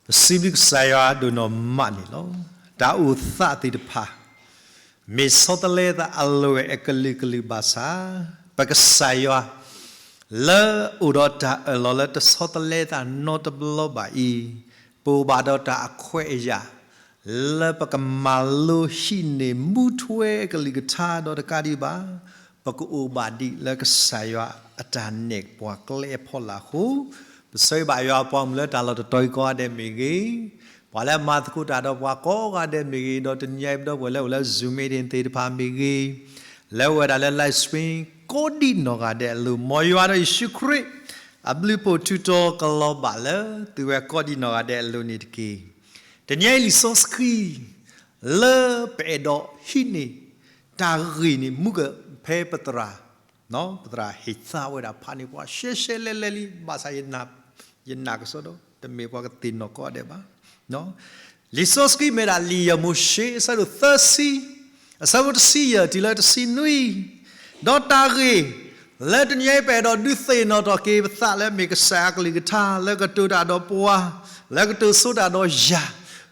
ပစံးဘျုးကစၢ်ယွၤဒိၣ်နီၢ်မးန့ၣ်လီၤ. တၢ်အိၣ်သးသ့ၣ်တဖၣ် မ့ၢ်ဆီတလဲသးအလွဲၢ်အကလုာ်ကလုာ်ဘၣ်ဆၣ်, ပကစၢ်ယွၤ လၢအိၣ်ဒီးတၢ်အၢၣ်လီၤလၢတဆီတလဲသးနီတဘျီဘၣ်အံၤ, ပအိၣ်ဘၣ်ဒီးတၢ်အခွဲးအယာ် လၢပကမၤလိဟံးန့ၢ်မူထွဲကလုၢ်ကထါဒီးတကးဒံးဘၣ်, ပကအိၣ်ဘၣ်ဒံးလၢကစၢ်ယွၤအတၢ်နဲၣ်ပှၤကျဲအဖီလာ်အဃိ, ပဆၢဂ့ၤဘၣ်ယွၤပှၤမုၣ်လၢတၢ်လီၢ်တတီၤအံၤကိးဂၤဒဲးမ့ၢ်ဂ့ၤ, ပှၤလၢအမၤသကိးတၢ်ဒီးပှၤကိးဂၤဒဲးမ့ၢ်ဂ့ၤ, ဒီးတနံၤအံၤပဒီပုၢ်ဝဲၢ်လၢအိၣ်လၢ Zoom meeting သ့ၣ်တဖၣ်မ့ၢ်ဂ့ၤ, လၢအိၣ်ဝဲဒၣ်လၢ live stream ကိးဒံးနီၢ်ဂၤဒဲးအလိၤ, မ်ယွၤဒီးယ့ၣ်ၡူးခရံာ် အဘျုးအဖှိၣ်ထူးတီၤကလီၤဘၣ်လၢသုဝဲကိးဒံးနီၢ်ဂၤဒဲးအလိၤန့ၣ်တက့ၢ်. တနံၤအံၤလံာ်စီဆှံ လၢပအဲၣ်ဒိးဟံးန့ၢ် တၢ်ဂ့ၢ်န့ၣ် မူကဖဲပသရၣ်, ပသရၣ်ဟ့ၣ်သါဝဲဒၣ်ဖးန့ၢ်ပှၤရှဲရှဲလဲလဲလံ, ဘၣ်ဆၣ်ယနာ်ကစီဒီး တမ့ၢ်ပှၤကသ့ၣ်နီၣ်ကိးဂၤဒဲးဘၣ်. လံာ်စီဆှံမ့ၢ်ဒၣ်လံာ်ယၤမိၤၡ့ အဆၢဒိၣ်သၢဆံ, အဆၢဖိတဆံယဲၢ်တုၤလၢတဆံနွံ, ဒီးတၢ်ဂ့ၢ် လၢတနံၤအံၤပအဲၣ်ဒိးဒုးသ့ၣ်နီၣ်ထီၣ်က့ၤပသးလၢမ့ၢ်ကစၢ်ယွၤအကလုၢ်ကထါ လၢကတိၤတၢ်ဒီးပှၤ, လၢကတိၤဆိတၢ်ဒီးယၤ,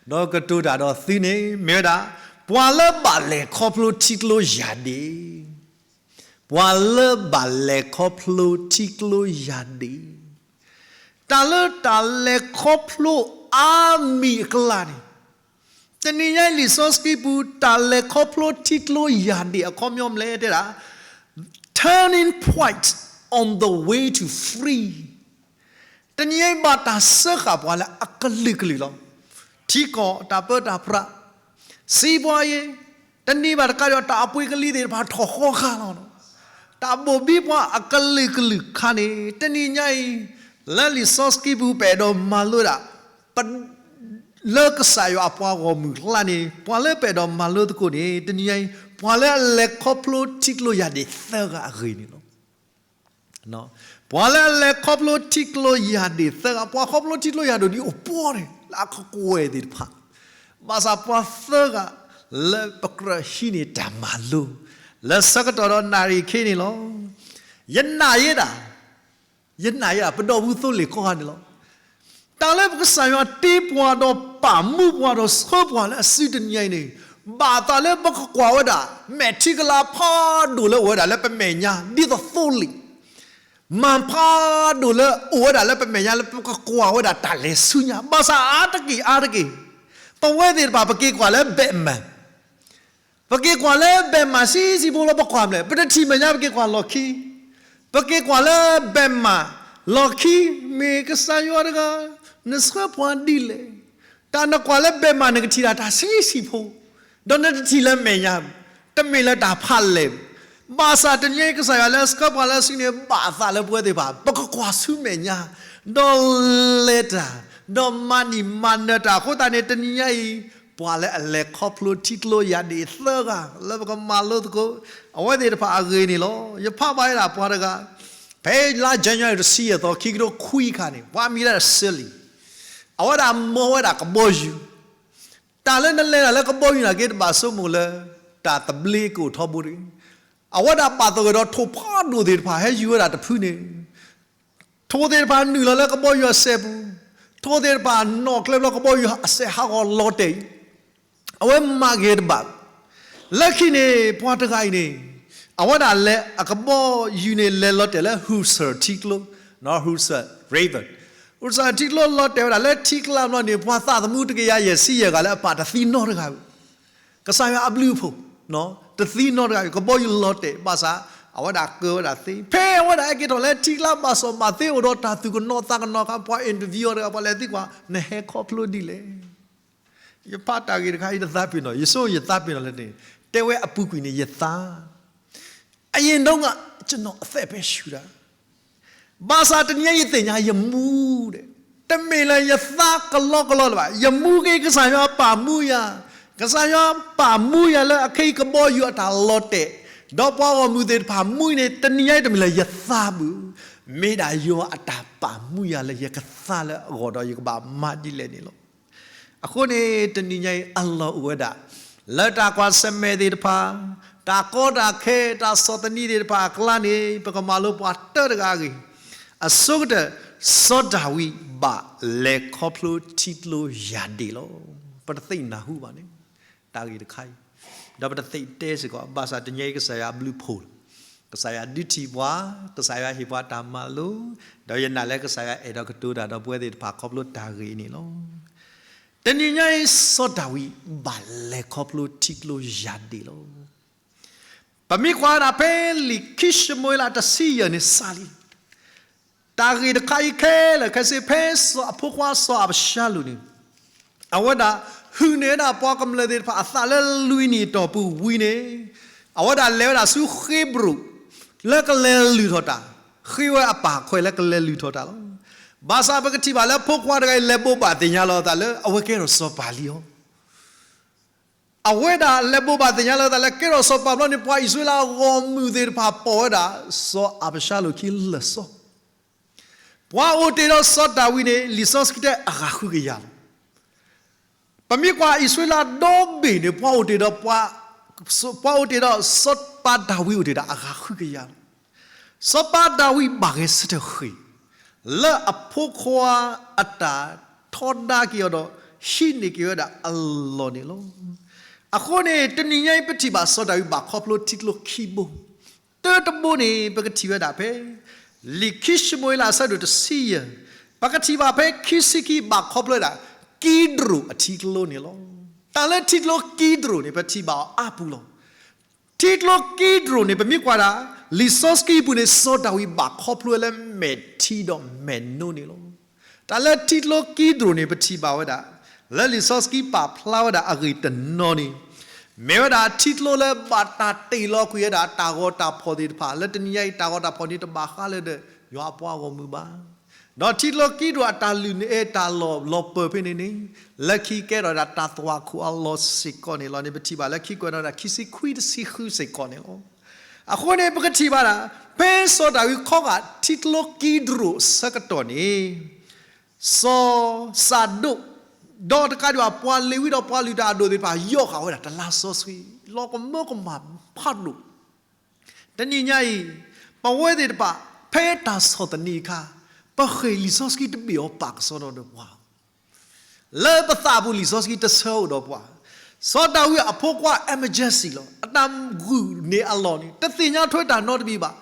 ဒီးကတိၤတၢ်ဒီးသုန့ၣ် မ့ၢ်ဝဲဒၣ် ပှၤလၢဘၣ်လဲၤခီဖျိထံကျိယၤဒ့ၣ် ပှၤလၢဘၣ်လဲၤခီဖျိထံကျိယၤဒ့ၣ်, တၢ်လၢတၢ်လဲၤခီဖျိအါမံၤအကျါန့ၣ်, တနံၤညါအံၤလံာ်စီဆှံပူၤ တၢ်လဲၤခီဖျိထံကျိယၤဒ့ၣ်အခီပညီမနုၤလဲၣ်တဲဒၣ် turning point on the way to free. တနံၤအံၤဘၣ်တၢ်စၢဃာ်ပှၤလၢအကလုာ်ကလုာ်လီၤ. ထံကီၢ်တၢ်ပၢတၢ်ပြး, စံးပှၤအံၤ, တနံၤဘၣ်တကးဒီးတၢ်အပှ့ၤကလံၤသ့ၣ်တဖၣ်ထီၣ်ဃီဃာ်လီၤ. တၢ်ဘိၣ်ဘံပှၤအကလုာ်ကလုာ်ခါန့ၣ် တနံၤညါအံၤ လၢလံာ်စီဆှံပူၤပအဲၣ်ဒိးမၤလိဒၣ် လၢကစၢ်ယွၤအပှၤဂီၢ်မုၢ်ကျါန့ၣ် ပှၤလၢပအဲၣ်ဒိးမၤလိသကိးန့ၣ် တနံၤညါအံၤ ပှၤလၢအလဲၤခီဖျိထံကျိယၤဒ့ၣ်သၢဂၤအဂ့ၢ်န့ၣ်လီၤ. ပှၤလၢအလဲၤခီဖျိထံကျိယၤဒ့ၣ်သၢဂၤ, ပှၤခီဖျိထံကျိယၤဒ့ၣ်ဒ်အိၣ်ပှီၢ်န့ၣ် လၢအကကွဲၢ်သ့ၣ်တဖၣ်, ဘၣ်ဆၣ်ပှၤသၢဂၤ လၢပကြၢးဟံးန့ၢ်တၢ်မၤလိ လၢဆၢကတီၢ်ဒီးနၣ်ရံၣ်ခဲအံၤန့ၣ်လီၤ. ယနာ်ယဲဒၣ် ယနာ်ယဲဒၣ် ပဒီပုၢ်ဝဲၢ်သိလ့ၣ်ကိးဂၤန့ၣ်လီၤ. တၢ်လၢပကစၢ်ယွၤတ့ပှၤဒီးပာ်မူပှၤဒီးဆှၢပှၤလၢအစုတနံၤအံၤန့ၣ်, ဘၣ်သးလၢပကကွၢ်ဝဲဒၣ် မဲာ်ထံကလၤဖးဒိၣ်လၢအိၣ်ဝဲဒၣ်လၢပမဲာ်ညါ ဒ်သိးသိလ့ၣ်, မၤဖးဒိၣ်လၢအိၣ်ဝဲဒၣ်လၢပမဲာ်ညါလၢပကကွၢ်ဝဲဒၣ်တၢ်လဲၤဆူညါ, ဘၣ်ဆၣ်အါတက့ၢ်အါတက့ၢ် ပဝဲသ့ၣ်တဖၣ်ပက့ၤကွၢ်လၢဘဲးမး ပက့ၤကွၢ်လၢဘဲးမးဆံးဆံးဖိလၢပကွၢ်မလဲၣ်, ပတထံၣ်မဲာ်ညါ ပက့ၤကွၢ်လီၢ်ခံ, ပက့ၤကွၢ်လၢဘဲးမး လီၢ်ခံ, မ့ၢ်ကစၢ်ယွၤတဂၤ နဆှၢပှၤဒ်လဲၣ်. တၢ်နကွၢ်လၢဘဲးမး နကထံၣ်တၢ်တၢ်ဆံးဆံးဖိ, ဒီးနတထံၣ်လၢမဲာ်ညါ, တမ့ၢ်လၢတၢ်ဖးလဲၢ်, ဘၣ်ဆၣ်တနံၤအံၤကစၢ်ယွၤလၢဆှၢပှၤလၢအစုန့ၣ် ဘၣ်သးလၢပဝဲသ့ၣ်တဖၣ် ပကကွၢ်ဆူမဲာ်ညါ, ဒီးလဲၤတၢ်, ဒီးမၤနံၣ်မၤနၢၤတၢ်အဃိသတးန့ၣ် တနံၤညါအံၤ ပှၤလၢအလဲၤခီဖျိထံကျိယၤဒ့ၣ်သၢဂၤ လၢပကမၤလိသကိး အဝဲသ့ၣ်တဖၣ်အဂ့ၢ်န့ၣ်လီၤ. ယဖးဘၣ်ဝဲဒၣ်ပှၤတဂၤ, ဖဲလါ January တဆံယဲၢ်သီ ခံကထိခွံအခါန့ၣ် ပှၤမံၤဒၣ် Sally, အဝဲဒၣ်မီဝဲဒၣ်ကဘီယူၤ, တၢ်လၢနလဲၤတၢ်လၢကဘီယူၤန့ၣ်က့ တဘၣ်ဆိကမိၣ်လၢ တၢ်သဘျ့ကအိၣ်ထီဘိတဂ့ၤ. အဝဲဒၣ်ဘၣ်သဂၢၢ်ဒီးထိၣ်ဖးဒိၣ်သ့ၣ်တဖၣ် ဟဲယူၤဝဲဒၣ်တဖုန့ၣ် ထိၣ်သ့ၣ်တဖၣ်နုာ်လီၤလၢကဘီယူၤအစဲးပူၤ, ထိၣ်သ့ၣ်တဖၣ်နီၣ်ကျဲဘျီ ကဘီယူၤအစဲးဟးဂီၤလီၤတဲာ်အံၤ, အဝဲမၤဂ့ၤတဘၣ်. လၢခံန့ၣ် ပှၤတဂၤအံၤန့ၣ် အဝဲဒၣ်လဲၤအကဘီယူၤန့ၣ် လဲၤလီၤတဲာ်လၢ Hudson ထံကျိ, Hudson River, Hudson ထံကျိလီၤတဲာ်ဝဲဒၣ်လၢထံကျါဘျီန့ၣ် ပှၤသးသမူတကယၤယဲၢ်ဆံယဲၢ်ဂၤလၢအပာ်တသံနီတဂၤဘၣ်. ကစၢ်ယွၤအဘျုးအဖှိၣ်, တသံနီတဂၤ, ကဘီယူၤလီၤတဲာ်ဘၣ်ဆၣ် အဝဲဒၣ်ကၢဝဲဒၣ်သ့, ဖဲအဝဲဒၣ်ဟဲက့ၤထီၣ်လၢထံကျါ ဘၣ်စီၣ်ဘၣ်သ့အိၣ်ဒီးတၢ်သူၣ်ကနိးသးကနိးအခါ ပှၤ interview အီၤတဂၤ ပှၤလဲၤသံကွၢ် နဟဲခီဖျိဒ်လဲၣ်. ယဖးတၢ်ဂ့ၢ်တခါအံၤ တသးပ့ၤနီၣ်, ယဆိကမိၣ်ယသးပ့ၤနီၣ်လၢန့ၣ်, တဲဝဲအပူၤကွံာ်န့ၣ် ယသး အရင်တုန်းက ကျွန်တော်အသက်ပဲရှူတာ, ဘၣ်ဆၣ်တနံၤအံၤယသ့ၣ်ညါ ယမူဒီး, တမ့ၢ်လၢယသးကလီကလီလၢၤဘၣ်, ယမူက့ၤ ကစၢ်ယွၤပာ်မူယၤ, ကစၢ်ယွၤပာ်မူယၤလၢအခဲအံၤကဘီယူၤအတၢ်လီၤတဲာ်, ဒီးပှၤဂီၢ်မုၢ်သ့ၣ်တဖၣ်မူအံၤန့ၣ် တနံၤညါအံၤတမ့ၢ်လၢယသးဘၣ်, မ့ၢ်ဒၣ်ယွၤအတၢ်ပာ်မူယၤလၢယကသါလၢအဂီၢ်ဒီးယကဘၣ်မၤဒ်လဲၣ်န့ၣ်လီၤ. အဃိန့ၣ် တနံၤညါအံၤအလီၢ်အိၣ်ဝဲဒၣ် လၢတၢ်ကွၢ်ဆၢၣ်မဲာ်သ့ၣ်တဖၣ်, တၢ်ကီတၢ်ခဲ တၢ်ဆီၣ်သနံးသ့ၣ်တဖၣ်အကျါန့ၣ် ပကမၤလိပှၤတၢတဂၤအဂ့ၢ်, အဆိကတၢၢ် စီၤဒၤဝံးဘၣ်လဲၤခီဖျိထံကျိယၢ်ဒ့ၣ်လီၤ. ပတသ့ၣ်နၢ်ဟူဘၣ်န့ၣ် တၢ်ဂ့ၢ်တခါအံၤ, ဒီးပတသ့ၣ်တဲစ့ၢ်ကီး ဘၣ်ဆၣ်တနံၤအံၤကစၢ်ယွၤဘျုးဖှိၣ်လီၤ. ကစၢ်ယွၤဒုးထံၣ်ပှၤ, ကစၢ်ယွၤဟ့ၣ်ပှၤတၢ်မၤလိ, ဒီးယနာ်လၢကစၢ်ယွၤအဲၣ်ဒိးကတိၤတၢ်ဒီးပဝဲသ့ၣ်တဖၣ်ခီဖျိတၢ်ဂ့ၢ်န့ၣ်လီၤ. တနံၤညါအံၤ စီၤဒၤဝံးဘၣ်လဲၤခီဖျိထံကျိယၢ်ဒ့ၣ်လီၤ. ပမ့ၢ်ကွၢ်ဒၣ်ဖဲလံာ်ခံၡမူၤအ့လးတဆံယဲၢ်န့ၣ်စးလံ တၢ်ဂ့ၢ်တခါအံၤခဲလၢာ်ခဲဆ့ ဖဲစီၤအဖိခွါစီၤအၤဘၡါလိၣ်န့ၣ် အဝဲဒၣ်ဟုၣ်န့ၢ်ဝဲဒၣ်ပှၤကမျၢၢ်သ့ၣ်တဖၣ်အသးလၢလွံၢ်နံၣ်အတီၢ်ပူၤဝံၤန့ၣ် အဝဲဒၣ်လဲၤဝဲဒၣ်ဆူဃ့ဘြိၣ် လၢကလဲၤလုၢ်ထီၣ်တၢ်, ဃ့ဝဲအပၢ်ခွဲးလၢကလဲၤလုၢ်ထီၣ်တၢ်လီၤ. ဘၣ်ဆၣ်ပကထံၣ်ဘၣ်လၢဖိခွါတဂၤအံၤ လဲၤဘိးဘၣ်သ့ၣ်ညါလီၤအသးလၢအဝဲကဲထီၣ်စီၤပၤလံအီၤ အဝဲဒၣ်လဲၤဘိးဘၣ်သ့ၣ်ညါလီၤအသးလၢကဲထီၣ်စီၤပၤဘျီန့ၣ် ပှၤအံၣ်စရ့လးဂီၢ်မုၢ်သ့ၣ်တဖၣ်ပိာ်ဝဲဒၣ် စီၤအၤဘၡါလိၣ်ခံလၢာ်စီဆှံ, ပှၤအိၣ်တ့ၢ်ဒီးစီၤဒၤဝံးန့ၣ် လံာ်စီဆှံတဲအဂၤဃုကယၤလီၤ. ပမ့ၢ်ကွၢ်အံၣ်စရ့လးဒီဘ့ၣ်န့ၣ် ပှၤအိၣ်တ့ၢ်ဒီးပှၤ ပှၤအိၣ်တ့ၢ်ဒီးစီၤပၤဒၤဝံးအိၣ်တ့ၢ်ဒၣ်အဂၤဃုကယၤလီၤ. စီၤပၤဒၤဝံးဘၣ်ဂဲၤဆၢထၢၣ်ဃ့ၢ် လၢအဖိခွါအတၢ်ထီဒါက့ၤအီၤဒီး ဟံးန့ၢ်က့ၤဝဲဒၣ်အလီၢ်န့ၣ်လီၤ. အဃိန့ၣ် တနံၤညါအံၤပထံၣ်ဘၣ်စီၤဒၤဝံးဘၣ်ခီဖျိထံကျိခံဘိ, တၢတဘိန့ၣ် ပကထံၣ်ဝဲဒၣ်ဖဲ လံာ်ခံၡမူၤအ့လးအဆၢဒိၣ်တဆံယဲၢ်, ပကထံၣ်ဘၣ်ဖဲခံဆံခံဘၣ်ခီဖျိဝဲဒၣ် ကံဒြိၣ်အထံကျိန့ၣ်လီၤ. တၢ်လၢထံကျိကံဒြိၣ်န့ၣ် ပထံၣ်ဘၣ်အီၤအါပူၤလီၤ. ထံကျိကံဒြိၣ်န့ၣ် ပမ့ၢ်ကွၢ်ဒၣ် လံာ်စီဆှံအပူၤန့ၣ် စီၤဒၤဝံးဘၣ်ခီဖျိလၢမဲာ်ထံဒီးမဲာ်နိန့ၣ်လီၤ. တၢ်လၢထံကျိကံဒြိၣ်န့ၣ် ပထံၣ်ဘၣ်ဝဲဒၣ် လၢလံာ်စီဆှံပာ်ဖျါဝဲဒၣ်အဂ့ၢ်တနီၤန့ၣ် မ့ၢ်ဝဲဒၣ်ထံကျိလၢဘၣ်တၢ်တ့ၢ်လီၤကွံာ်ဝဲဒၣ်တၢ်ဂီၤတၢ်ဖီၣ်သ့ၣ်တဖၣ် လၢတနံၤညါအံၤတၢ်ဂီၤတၢ်ဖီၣ်န့ၣ် တဘၣ်ဃးလၢဒီးယွၤအပှၤဂီၢ်မုၢ်ဘၣ်. ဒီးထံကျိကံဒြိၣ်အတၢ်လုၢ်န့ၣ် တၢ်လီၢ်လီၤပၢၢ်ဖဲန့ၣ်န့ၣ် လၢခံကဲထီၣ်ဒၣ်တၢ်သွၣ်ခိၣ်အလီၢ်စ့ၢ်ကီးန့ၣ်လီၤန့ၣ် ပထံၣ်ဘၣ်လၢခံကွဲးနီၣ်ဒၣ်ခံဆံခွံတဆံဃုစ့ၢ်ကီးန့ၣ်လီၤ. အဃိန့ၣ် ပကထံၣ်ဘၣ်ဒၣ် ဖဲစီၤဒၤဝံးခီဂာ်ထံကျိကံဒြိၣ်အဆၢကတီၢ်န့ၣ် စီၤစးဒိၣ် ဒီးတကးဒံးဘၣ်ပှၤလ့ၤဝံဒီးပှၤလုၢ်တၢ်အဒိၣ်သ့ၣ်တဖၣ် ယီၣ်ဃာ်ဝဲဒၣ်တလါစီဆှံ လီၤကမၢကမၣ်ဖးဒိၣ် တနံၤညါအံၤ ပဝဲသ့ၣ်တဖၣ် ဖဲတၢ်ဆီၣ်သနံးအခါ ပဃ့ၢ်လံာ်စီဆှံတဘ့ၣ်အီၤပာ်ကစီဒီဒီးပှၤ လၢပသးပူၤလံာ်စီဆှံတဆၢအိၣ်ဒီးပှၤ, စီၤဒၤဝံးအဖိခွါ emergency လီၤ. အတၢ်ဂုာ်န့ၢ်အလီၢ်န့ၣ် တသ့ၣ်ညါထွဲတၢ်နီတမံၤဘၣ်.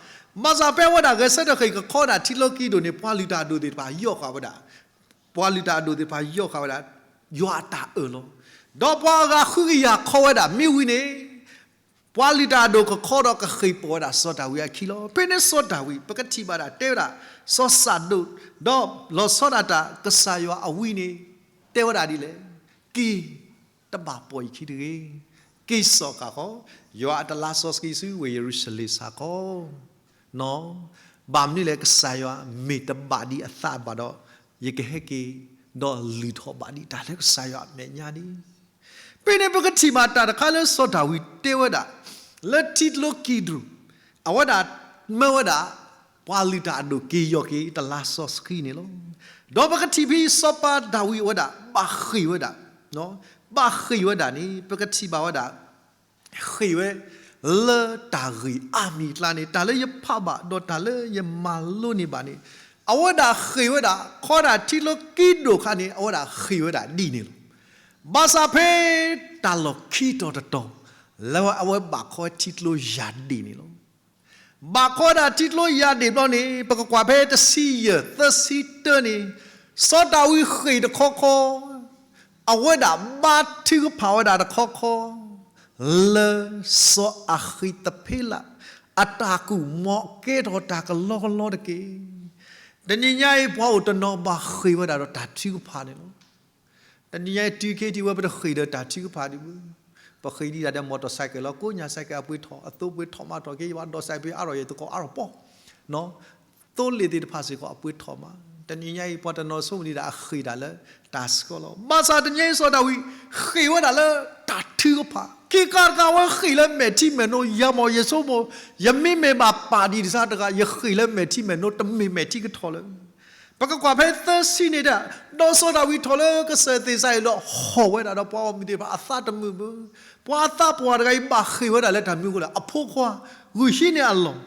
ဘၣ်ဆၣ်ဖဲအဝဲဒၣ်ဂဲၤဆၢထၢၣ်ဃ့ၢ်ကခီဒၣ်ထံကျိကံဒြိၣ်န့ၣ် ပှၤလုၢ်တၢ်အဒိၣ်သ့ၣ်တဖၣ်ယီၣ်ဃာ်ဝဲဒၣ်, ပှၤလုၢ်တၢ်အဒိၣ်သ့ၣ်တဖၣ်ယီၣ်ဃာ်ဝဲဒၣ် ယွၤအတၢ်အၢၣ်လီၤ. ဒီးပှၤအဂၤဃုကယၤခီဝဲဒၣ်မ့ၢ်ဝံၤန့ၣ် ပှၤလုၢ်တၢ်အဒိၣ်ကခီဒီးကဃ့ၢ်ပိာ်ဝဲဒၣ်စီၤဒၤဝံးအခံလီၤ. ဖဲန့ၣ်စီၤဒၤဝံး ပကထံၣ်ဘၣ်ဒၣ်တဲဝဲဒၣ် စီၤစးဒိၣ် ဒီးလီၤဆီဒၣ်တၢ်ကစၢ်ယွၤအဝံန့ၣ် တဲဝဲဒၣ်ဒ်လဲၣ်, က့ၤ တဘၣ်ပိာ်ယခံတဂ့ၤ, က့ၤစိာ်ဃာ်ဃီ ယွၤအတလါစီဆှံဆူဝ့ၢ်ယရူၤၡလ့ၣ်စ့ၢ်ကီးနီၤ. ဘၣ်မနုၤလဲၣ် ကစၢ်ယွၤမ့ၢ်တဘၣ်ဒံးအသးဘၣ်ဒီး ယကဟဲက့ၤ ဒီးလုၢ်ထီၣ်ဘၣ်ဒံးတၢ်လၢကစၢ်ယွၤအမဲာ်ညါန့ၣ် ဖဲန့ၣ်ပကထံၣ်ဘၣ်တၢ်တခါလၢစီၤဒၤဝံးတဲဝဲဒၣ် လၢထံကျိကံဒြိၣ် အဝဲဒၣ်မၢဝဲဒၣ် ပှၤလုၢ်တၢ်အဒိၣ်က့ၤယီၢ်က့ၤတလါစီဆှံန့ၣ်လီၤ. ဒီးပကထံၣ်ဖဲစီၤပၤဒၤဝံးအဝဲဒၣ် ဘၣ်ဃ့ၢ်ဝဲဒၣ် ဘၣ်ဃ့ၢ်ဝဲဒၣ်န့ၣ် ပကထံၣ်ဘၣ်ဝဲဒၣ် ဃ့ၢ်ဝဲ လၢတၢ်ဂ့ၢ်အါမံၤအကျါန့ၣ် တၢ်လၢယဖးဘၣ် ဒီးတၢ်လၢယမၤလိန့ၢ်ဘၣ်န့ၣ် အဝဲဒၣ်ဃ့ၢ်ဝဲဒၣ် ခီဒၣ်ထံကျိကံဒြိၣ်အခါန့ၣ် အဝဲဒၣ်ဃ့ၢ်ဝဲဒၣ်ဒ်န့ၣ်လီၤ. ဘၣ်ဆၣ်ဖဲတၢ်လီၢ်ခံတီၤတတီၤ လၢအဝဲဘၣ်ခီထံကျိယၢ်ဒ့ၣ်န့ၣ်လီၤ. ဘၣ်ခီဒၣ်ထံကျိယၢ်ဒ့ၣ်ဘျီန့ၣ် ပကကွၢ်ဖဲတဆံယဲၢ် သၢဆံတၢန့ၣ် စီၤဒၤဝံးဃ့ၢ်တခီခီ အဝဲဒၣ်ဘါထုကဖၣ်ဝဲဒၣ်တခီခီ လၢစီၤအၤဃံသဖ့လး အတၢ်ကူၣ်မီၤကဲထီၣ်တၢ်ကလီကလီတက့ၢ်. တနံၤညါအံၤ ပှၤအိၣ်တနီၤဘၣ်ဃ့ၢ်ဝဲဒၣ်ဒီးတၢ်ထုကဖၣ်န့ၣ်လီၤ. တနံၤညါအံၤတုၤခဲအံၤ ပဝဲပတဃ့ၢ်ဒီးတၢ်ထုကဖၣ်ဒံးဘၣ်. ပဃ့ၢ်ဒံးဒၣ်ဒီး မော်တော်ဆိုင်ကယ် လီၤ. ကိးညါ ဆိုင်ကယ် အပှ့ၤထီၣ် အသိပှ့ၤထီၣ်မးထီၣ်က့ၤ ယဘၣ်ဒိး ဆိုင်ကယ် အါထီၣ်ယသကိးအါထီၣ်ပီၢ် သိလ့ၣ်သ့ၣ်တဖၣ်စ့ၢ်ကီး အပှ့ၤထီၣ်မး. တနံၤညါအံၤ ပှၤတနီၤဆိကမိၣ်ဒံးဒၣ်အဃ့ၢ်ဒၣ်လၢတၢ်ဆှီလီၤ. ဘၣ်ဆၣ်တနံၤညါအံၤ စီၤဒၤဝံး ဃ့ၢ်ဝဲဒၣ်လၢတၢ်ထုကဖၣ် ခံခါတခါ အဝဲဃ့ၢ်လၢမဲာ်ထံမဲာ်နိ ယၤမီၢ်ယဆိကမိၣ် ယမ့မ့ၢ်ဘၣ်ပာ်ဒံးတစၢ်တဂၤ ယဃ့ၢ်လၢမဲာ်ထံမဲာ်နိ တမ့ၢ်မဲာ်ထံကထီၣ်လၢ ပကကွၢ်ဖဲသၢဆံန့ၣ်ဒၣ် ဒီးစီၤဒၤဝံးထီၣ်လၢကစၢၢ်သ့ၣ်စါအံၤဒီး ဟီၣ်ဝဲဒၣ်ဒီးပှၤဂီၢ်မုၢ်သ့ၣ်တဖၣ်အသးတမုာ်ဘၣ်. ပှၤအသးပှၢ်တဂၤအံၤ ဘၣ်ဃ့ၢ်ဝဲဒၣ်လၢတၢ်မနုၤအဃိလဲၣ်, အဖိခွါ ဂုာ်ဟံးန့ၢ်အလီၢ်,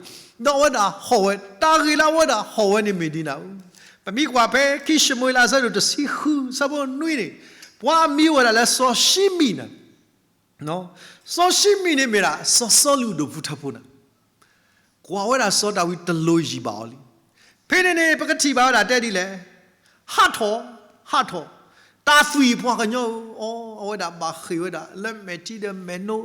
ဒီးအဝဲဒၣ်ဟီၣ်ဝဲ, တၢ်ဂ့ၢ်လၢအဝဲဒၣ်ဟီၣ်ဝဲန့ၣ်မ့ၢ်ဒ်နၤဧၢ ပမ့ၢ်ကွၢ်ဖဲခံၡမူၤအ့လးအဆၢဒိၣ်တဆံဃု ဆၢဖိနွံန့ၣ်, ပှၤအမံၤအိၣ်ဝဲဒၣ်လၢစီၤၡံမံၣ်န့ၣ်, စီၤၡံမံၣ်န့ၣ်မ့ၢ်ဒၣ် စီၤစီလူးအဒိၣ်ဖိထၢဖိန့ၣ်, ကွၢ်ဝဲဒၣ်စီၤဒၤဝံးတလိၤယံာ်ဘၣ်အီၤလံ. ဖဲန့ၣ်န့ၣ် ပကထံၣ်ဘၣ်ဝဲဒၣ်တဲဒ်လဲၣ်, ဟးထီၣ်, ဟးထီၣ်, တၢ်သွံၣ်ပှၤကညီဧၢ, အဝဲဒၣ်ဘၣ်ဃ့ၢ်ဝဲဒၣ်လၢမဲာ်ထံဒီးမဲာ်နိ,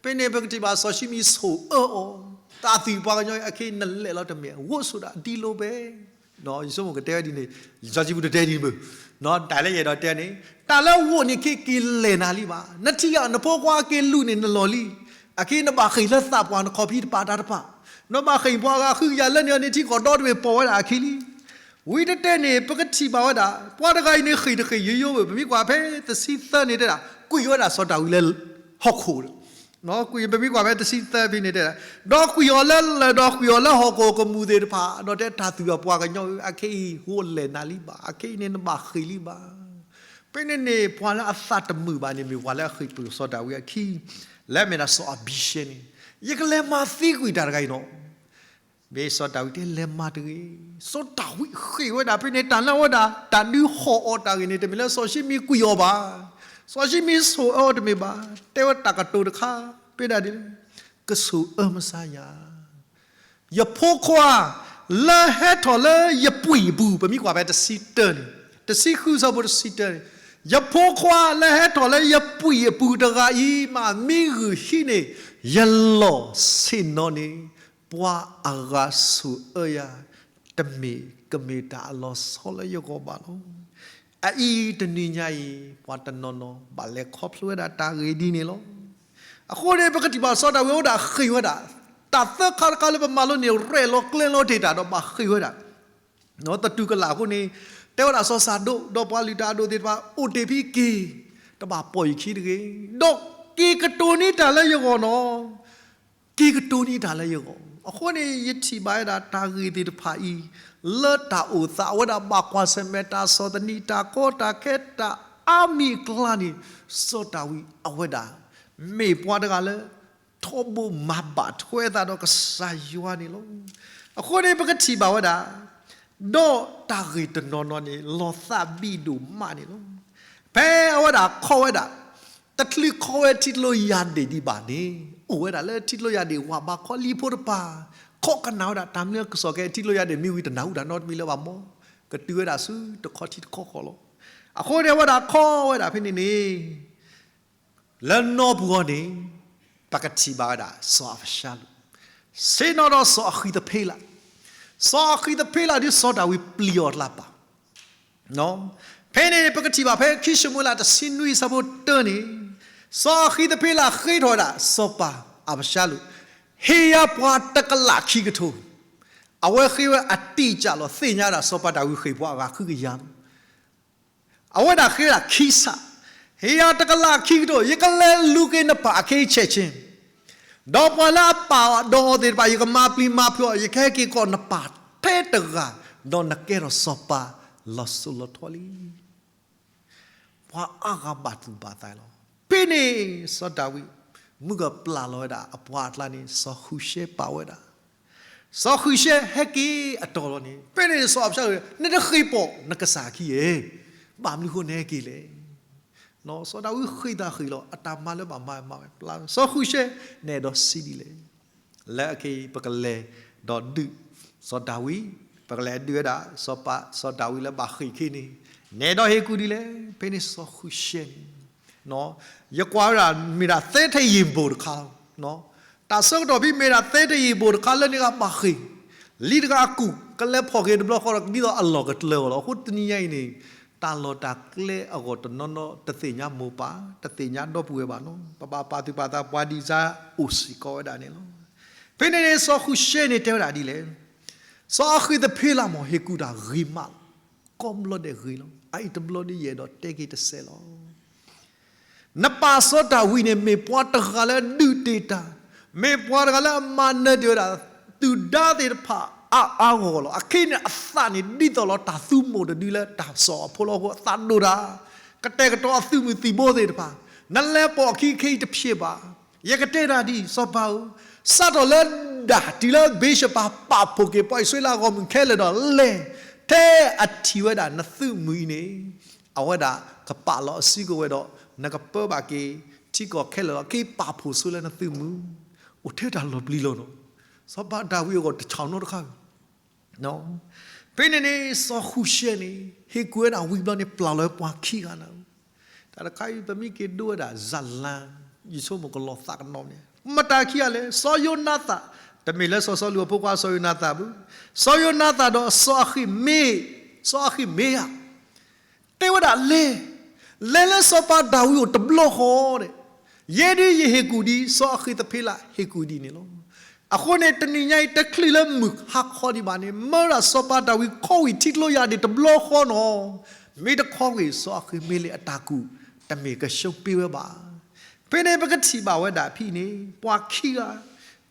ဖဲန့ၣ်ပကထံၣ်ဘၣ်စီၤၡံမံၣ်ဆိၣ်အၢအီၤ, တၢ်သွံၣ်ပှၤကညီအံၤ အခဲအံၤနလဲၤလီၤတမ့ၢ် ဂိၢ်ဆိၣ်ဒၣ်ဒ်လဲၣ်ဘၣ် ယဆိကမိၣ်ကတဲဝဲဒ်န့ၣ်, စီၤၡံမံၣ်တတဲဒ်န့ၣ်, တၢ်လၢယအဲၣ်ဒိးတဲန့ၣ်, တၢ်လၢဂိၢ်န့ၣ် ခဲအံၤက့ၤလဲၤနၤလံဘၣ်, နထံၣ်ဧါ နဖိခွါက့ၤလူၤန့ၣ်နလီၢ်လံ, အခဲအံၤနဘၣ်ဃ့ၢ်လၢသးပှၢ် နခီၣ်ဖံးတပာ်တၢ်တပာ်, နဘၣ်ဃ့ၢ်ပှၤဂၤဃုကယၤလၢန့ၣ်အန့ၣ် ထံကီၢ်ဒီတဘ့ၣ်ပိာ်ဝဲဒၣ်အခံလံ. ဝံၤတတဲန့ၣ် ပကထံၣ်ဘၣ်ဝဲဒၣ် ပှၤတဂၤအံၤန့ၣ် ဃ့ၢ်တဃ့ၢ်ယိယိဘၣ်, ပမ့ၢ်ကွၢ်ဖဲတဆံသၢန့ၣ် တဲဒၣ် ကွံာ်ဝဲဒၣ်စီၤဒၤဝံးလၢဟီၣ်ခိၣ်ဒီး ကွံာ် ပမ့ၢ်ကွၢ်ဖဲတဆံသၢဖဲန့ၣ်တဲဒၣ်, ဒီးကွံာ်အီၤလၢလၢၢ် ဒီးကွံာ်အီၤလၢဟီၣ်ခိၣ်ကမူၣ်သ့ၣ်တဖၣ်, ဒီးတဲတၢ်သွံၣ်အပှၤကညီဧၢ, အခဲအံၤဂိၢ်လဲၤနၤလံဘၣ်, အခဲအံၤန့ၣ်နဘၣ်ဃ့ၢ်လံဘၣ်. ဖဲန့ၣ်န့ၣ် ပှၤလၢအသးတမုာ်ဘၣ်န့ၣ် မ့ၢ်ပှၤလၢအဃ့ၢ်ပၢၢ်စီၤဒၤဝံးအခံ, လၢအမ့ၢ်ဒၣ်စီၤအဘံၤၡဲန့ၣ်, ယကလဲၤမၤသံကွံာ်တၢ်တဂၤအံၤနီၤ မ့ၢ်စီၤဒၤဝံးတဲလဲၤမၤတဂ့ၤ. စီၤဒၤဝံးဃ့ၢ်ဝဲဒၣ်ဖဲန့ၣ် တၢ်လၢအဝဲဒၣ် တၢ်ဒုးဟီၣ်အီၤတၢ်ဂ့ၢ်န့ၣ် တမ့ၢ်လၢစီၤၡံမံၣ်ကွံာ်အီၤဘၣ်. စီၤၡံမံၣ်ဆိၣ်အၢအီၤတမ့ၢ်ဘၣ်. တဲဝဲတၢ်ကတိၤတခါ တဲဒၣ်ဒ်လဲၣ်, ကဆိၣ်အၢမဆါယၤ ယဖိခွါလၢဟဲထီၣ်လၢယပှံၢ်အပူၤ, ပမ့ၢ်ကွၢ်ဖဲတဆံတၢန့ၣ်, တဆံဃုဆၢဖိတဆံတၢန့ၣ်, ယဖိခွါလၢဟဲထီၣ်လၢယပှံၢ်အပူၤတဂၤအံၤ မ့ၢ်မံဂုာ်ဟံးန့ၢ် ယလီၢ်ဆ့ၣ်နီၤန့ၣ် ပှၤအဂၤဆိၣ်အၢယၤ တမ့ၢ်ကမ့ၢ်တၢ်အလီၤဆီလၢယဂီၢ်ဘၣ်လီၤ. အအံၤတနံၤညါအံၤ ပှၤတနီၤနီၤ ဘၣ်လဲၤခီဖျိဝဲဒၣ်တၢ်ဂ့ၢ်ဒ်န့ၣ်လီၤ. အဃိန့ၣ် ပကထံၣ်ဘၣ်စီၤဒၤဝံးအဝဲဒၣ်ဃ့ၢ်ဝဲဒၣ် တၢ်သၢခါတခါလၢပမၤလိန့ၣ် ရဲၣ်လီၤကျဲၤလီၤတ့ၢ်တၢ်ဒီးဘၣ်ဃ့ၢ်ဝဲဒၣ် သတူၢ်ကလာ်အဃိန့ၣ် တဲဝဲဒၣ်စီၤစၤဒိး ဒီးပှၤလုၢ်တၢ်အဒိၣ်သ့ၣ်တဖၣ် အိၣ်တ့ၢ်ဖဲက့ၤ တဘၣ်ပိာ်ယခံတဂ့ၤ, ဒီးက့ၤကတိၤန့ၢ်တၢ်လၢယဂီၢ်နီၤ က့ၤကတိၤန့ၢ်တၢ်လၢယဂီၢ်. အဃိန့ၣ် ယထံၣ်ဘၣ်ဝဲဒၣ်တၢ်ဂ့ၢ်သ့ၣ်တဖၣ်အံၤ လၢတၢ်အိၣ်သး အဝဲဒၣ်ဘၣ်ကွၢ်ဆၢၣ်မဲာ်တၢ်ဆီၣ်သနံး တၢ်ကီတၢ်ခဲတၢ်အါမံၤအကျါန့ၣ် စီၤဒၤဝံးအဝဲဒၣ် မ့ၢ်ပှၤတဂၤလၢ ထီဘိမၤဘၣ်ထွဲအသးဒီးကစၢ်ယွၤန့ၣ်လီၤ. အဃိန့ၣ် ပကထံၣ်ဘၣ်ဝဲဒၣ် ဒီးတၢ်ဂ့ၢ်တနီၤနီၤန့ၣ် လီၤသးဘံၣ်ဒိၣ်မးန့ၣ်လီၤ. ဖဲအဝဲဒၣ်ခီဝဲဒၣ် တချုးခီဝဲထံကျိယၢ်ဒ့ၣ်ဒံးဘၣ်န့ၣ် အိၣ်ဝဲဒၣ်လၢထံကျိယၢ်ဒ့ၣ် ဝၤဘါခီလံဖိတပၤ ခိးကနၣ်ဝဲဒၣ်တၢ်မနုၤကစီၣ်ကဲ ထံကျိယၢ်ဒ့ၣ်မ့ၢ်ဝံၤ တနၢ်ဟူတၢ်နီတမံၤလၢၤဘၣ်မး ကတုၤဝဲဒၣ်ဆူတခီထံတခီကီၢ်လီၤ. အဃိန့ၣ် အဝဲဒၣ်ခီဝဲဒၣ်ဖဲန့ၣ်န့ၣ် လၢနီၢ်ပူၤအီၤန့ၣ် ပကထံၣ်ဘၣ်ဝဲဒၣ် စီၤအၤဘၡါလိၣ် ဆ့ၣ်နီၤဒီးစီၤအဃံသဖ့လး, စီၤအဃံသဖ့လးဒ်စီၤဒၤဝံးပျံၤအီၤတလၢ်ပာ် ဖဲန့ၣ် ပကထံၣ်ဘၣ်ဖဲခံၡမူၤအ့လးတဆံနွံဆၢဖိတၢန့ၣ် စီၤအဃံသဖ့လးဃ့ထီၣ်ဝဲဒၣ် စီၤပၤအၤဘၡါလိၣ်, ဟ့ၣ်ယၤပှၤတကလးခံကထိ, အဝဲဃ့ဝဲအတိအကျလီၤ သ့ၣ်ညါဒၣ်စီၤပၤဒၤဝံးဃ့ၢ်ပှၤအဂၤဃုကယၤလီၤ. အဝဲဒၣ်ဃ့ဝဲဒၣ်ခံဆၣ်, ဟ့ၣ်ယၤတကလးခံကထိ, ယကလဲၤလူၤက့ၤနပၢ်အခဲအံၤဆဲးဆ့, ဒီးပှၤလၢအပာ်ဒီးအီၤသ့ၣ်တဖၣ် ယကမၤပျံၤမၤဖုးအီၤ, ယကဟဲက့ၤကီးနပၢ်ထဲတဂၤ, ဒီးနကဲထီၣ်စီၤပၤလီၤစိၤလီၤထီလံ. ပှၤအါဂၤဘၣ်သူၣ်ဘၣ်သးလီၤ. ဖဲန့ၣ် စီၤဒၤဝံး မုၢ်ကပျၢ်လီၤဝဲဒၣ်အပှၤအကျါန့ၣ် စီၤဃုၣ်ၡဲပာ်ဝဲဒၣ် စီၤဃုၣ်ၡဲဟဲက့ၤအတီၢ်လီၤန့ၣ် ဖဲန့ၣ်စီၤအၤဘၡါလိၣ် နတဃ့ၢ်ပီၣ်နကစၢ်ခံဧါ, ဘၣ်မနုၤဃိနဟဲက့ၤလဲၣ်. စီၤဒၤဝံးဃ့ၢ်သးဃ့ၢ်လီၤ အတၢ်မၤလၢဘၣ်မၤမၤဝဲပျၢ် စီၤဃုၣ်ၡဲ နအဲၣ်ဒိးစံးဒ်လဲၣ်. လၢအခဲအံၤ ပကလဲၤဒီးဒုးစီၤဒၤဝံး, ပကလဲၤဒုးဝဲဒၣ် စီၤပၤ စီၤဒၤဝံးလၢဘၣ်ဃ့ၢ်ခံန့ၣ် နအဲၣ်ဒိးဟ့ၣ်ကူၣ်ဒ်လဲၣ်. ဖဲန့ၣ်စီၤဃုၣ်ၡဲန့ၣ် ယကွၢ်ဝဲဒၣ် မ့ၢ်ဒၣ်သဲထယံၣ်ဘိၣ်တခါလီၤ. တၢ်ဆၢကတီၢ်ဖဲ မ့ၢ်ဒၣ်သဲထယံၣ်ဘိၣ်တခါလၢန့ၣ်ဂၤဘၣ်ဃ့ၢ်, လံတဂၤအကူၣ် ကလဲၤဖီၣ်က့ၤတဘျီဃီဒီး ဒ်သိးအလီၢ်ကတြၢၤအီၤလီၤ. အဃိတနံၤညါအံၤန့ၣ် တၢ်လီၢ်တၢ်ကျဲအဂီၢ်တနီၤနီၤ တသ့ၣ်ညါမိၢ်ပၢ်, တသ့ၣ်ညါဒီပုၢ်ဝဲၢ်ဘၣ်လီၤ. ပဘၣ်ပာ်သူၣ်ပာ်သး ပှၤဒံၣ်စၢအိၣ်စ့ၢ်ကီးဝဲဒၣ်န့ၣ်လီၤ. ဖဲန့ၣ်န့ၣ် စီၤဃုၣ်ၡဲန့ၣ်တဲဝဲဒၣ်ဒ်လဲၣ်, စီၤအဃံသဖ့လးမ့ၢ် ဟ့ၣ်ကူၣ်တၢ်ဂ့ၤမးလီၤ. ကိးဘျီဒဲးဂ့ၤလီၤ. အအံၤတဘျီဒ်ယအဲၣ်ဒိးတဲက့ၤတစဲးလီၤ. နပၢ်စီၤဒၤဝံးန့ၣ် မ့ၢ်ပှၤတဂၤလၢဒုးတ့ၢ်တၢ်, မ့ၢ်ပှၤတဂၤလၢအမၤနၢၤတ့ၢ်ဝဲဒၣ် သူၣ်ဒါသ့ၣ်တဖၣ်အါအါဂီၢ်ဂီၢ်လီၤ. အခဲအံၤန့ၣ်အသးန့ၣ် ဒ်သိးလီၤတၢ်သူမိၢ်တဒုလၢတၢ်စီၣ်အဖိလီၤအဃိ အသးဒိၣ်တၢ်, ကတဲာ်ကတီၤအသုးမုၢ်သံၣ်ဘိသ့ၣ်တဖၣ်, နလဲၤပိာ်အခံခဲအံၤတဖျ့ဘၣ်. ယကတဲဒၣ်ဒ်အံၤ, စီၤပၤဧၢ, စးထီၣ်လၢဒၣ်တုၤလၢဘ့းၡဘၤ ပာ်ဖှိၣ်က့ၤပှၤအံၣ်စရ့လးအဂီၢ်မုၢ်ခဲလၢာ်ဒီးလဲၤ ထဲအထံၣ်ဝဲဒၣ်နသုးမုၢ်အံၤန့ၣ်, အဝဲဒၣ်ကပာ်လီၤအစုကဝဲၤဒီး နကပၢဘၣ်က့ၤထံကီၢ်ခဲလၢာ်လီၤ. က့ၤပာ်ဖှိၣ်ဆိလၢနသုးမုၢ်, အိၣ်ထဲတၢ်လီၤပျံၤလီၤနီၤ. စီၤပၤဒၤဝံးအဂီၢ်တဆၣ်နီတခါ ဖဲန့ၣ်န့ၣ် စီၤဃူၡဲန့ၣ် ဟ့ၣ်ကူၣ်ဝဲဒၣ်ဝံၤဘျီန့ၣ် ပျၢ်လီၤဝဲပှၤခံဂၤနၤ. တၢ်တခါအံၤ ပမ့ၢ်က့ၤဒိဝဲဒၣ် ဇာတ်လမ်း, ယဆိကမိၣ်ကလီၤသးကနီၤန့ၣ် မတၤခံဂၤလဲၣ်, စီၤယိၤနၤသၣ်, တမ့ၢ်လၢစီၤစီလူးအဖိခွါစီၤယိၤနၤသၣ်ဘၣ်, စီၤယိၤနၤသၣ်ဒီးစီၤအဃ့ၣ်မ့ၢ်ဧါ, စီၤအဃ့ၣ်မ့ၢ်ဧါ တဲဝဲဒၣ်လဲၤ, လဲၤလၢစီၤပၤဒၤဝံးအိၣ်တဘျီဃီဒီး, ယဲဒၣ်ယဟ့ၣ်ကူၣ်ဒံး စီၤအဃ့ၣ်သ့ၣ်ဖ့လးဟ့ၣ်ကူၣ်ဒံးန့ၣ်လီၤ. အဃိန့ၣ် တနံၤညါအံၤ တချုးလၢမုၢ်ဟါခီဒံးဘၣ်န့ၣ် မၢဝဲဒၣ်စီၤပၤဒၤဝံးခီဝံၣ်ထံကျိယၤဒ့ၣ်တဘျီဃီနီၤ. မ့ၢ်တခီဝံၣ် စီၤအဃ့ၣ်မ့ၢ်လၢအတၢ်ကူၣ် တမ့ၢ်ကရှုံးပ့ဝဲဘၣ်. ဖဲန့ၣ်ပကထံၣ်ဘၣ်ဝဲဒၣ်ဖဲန့ၣ် ပှၤခံဂၤ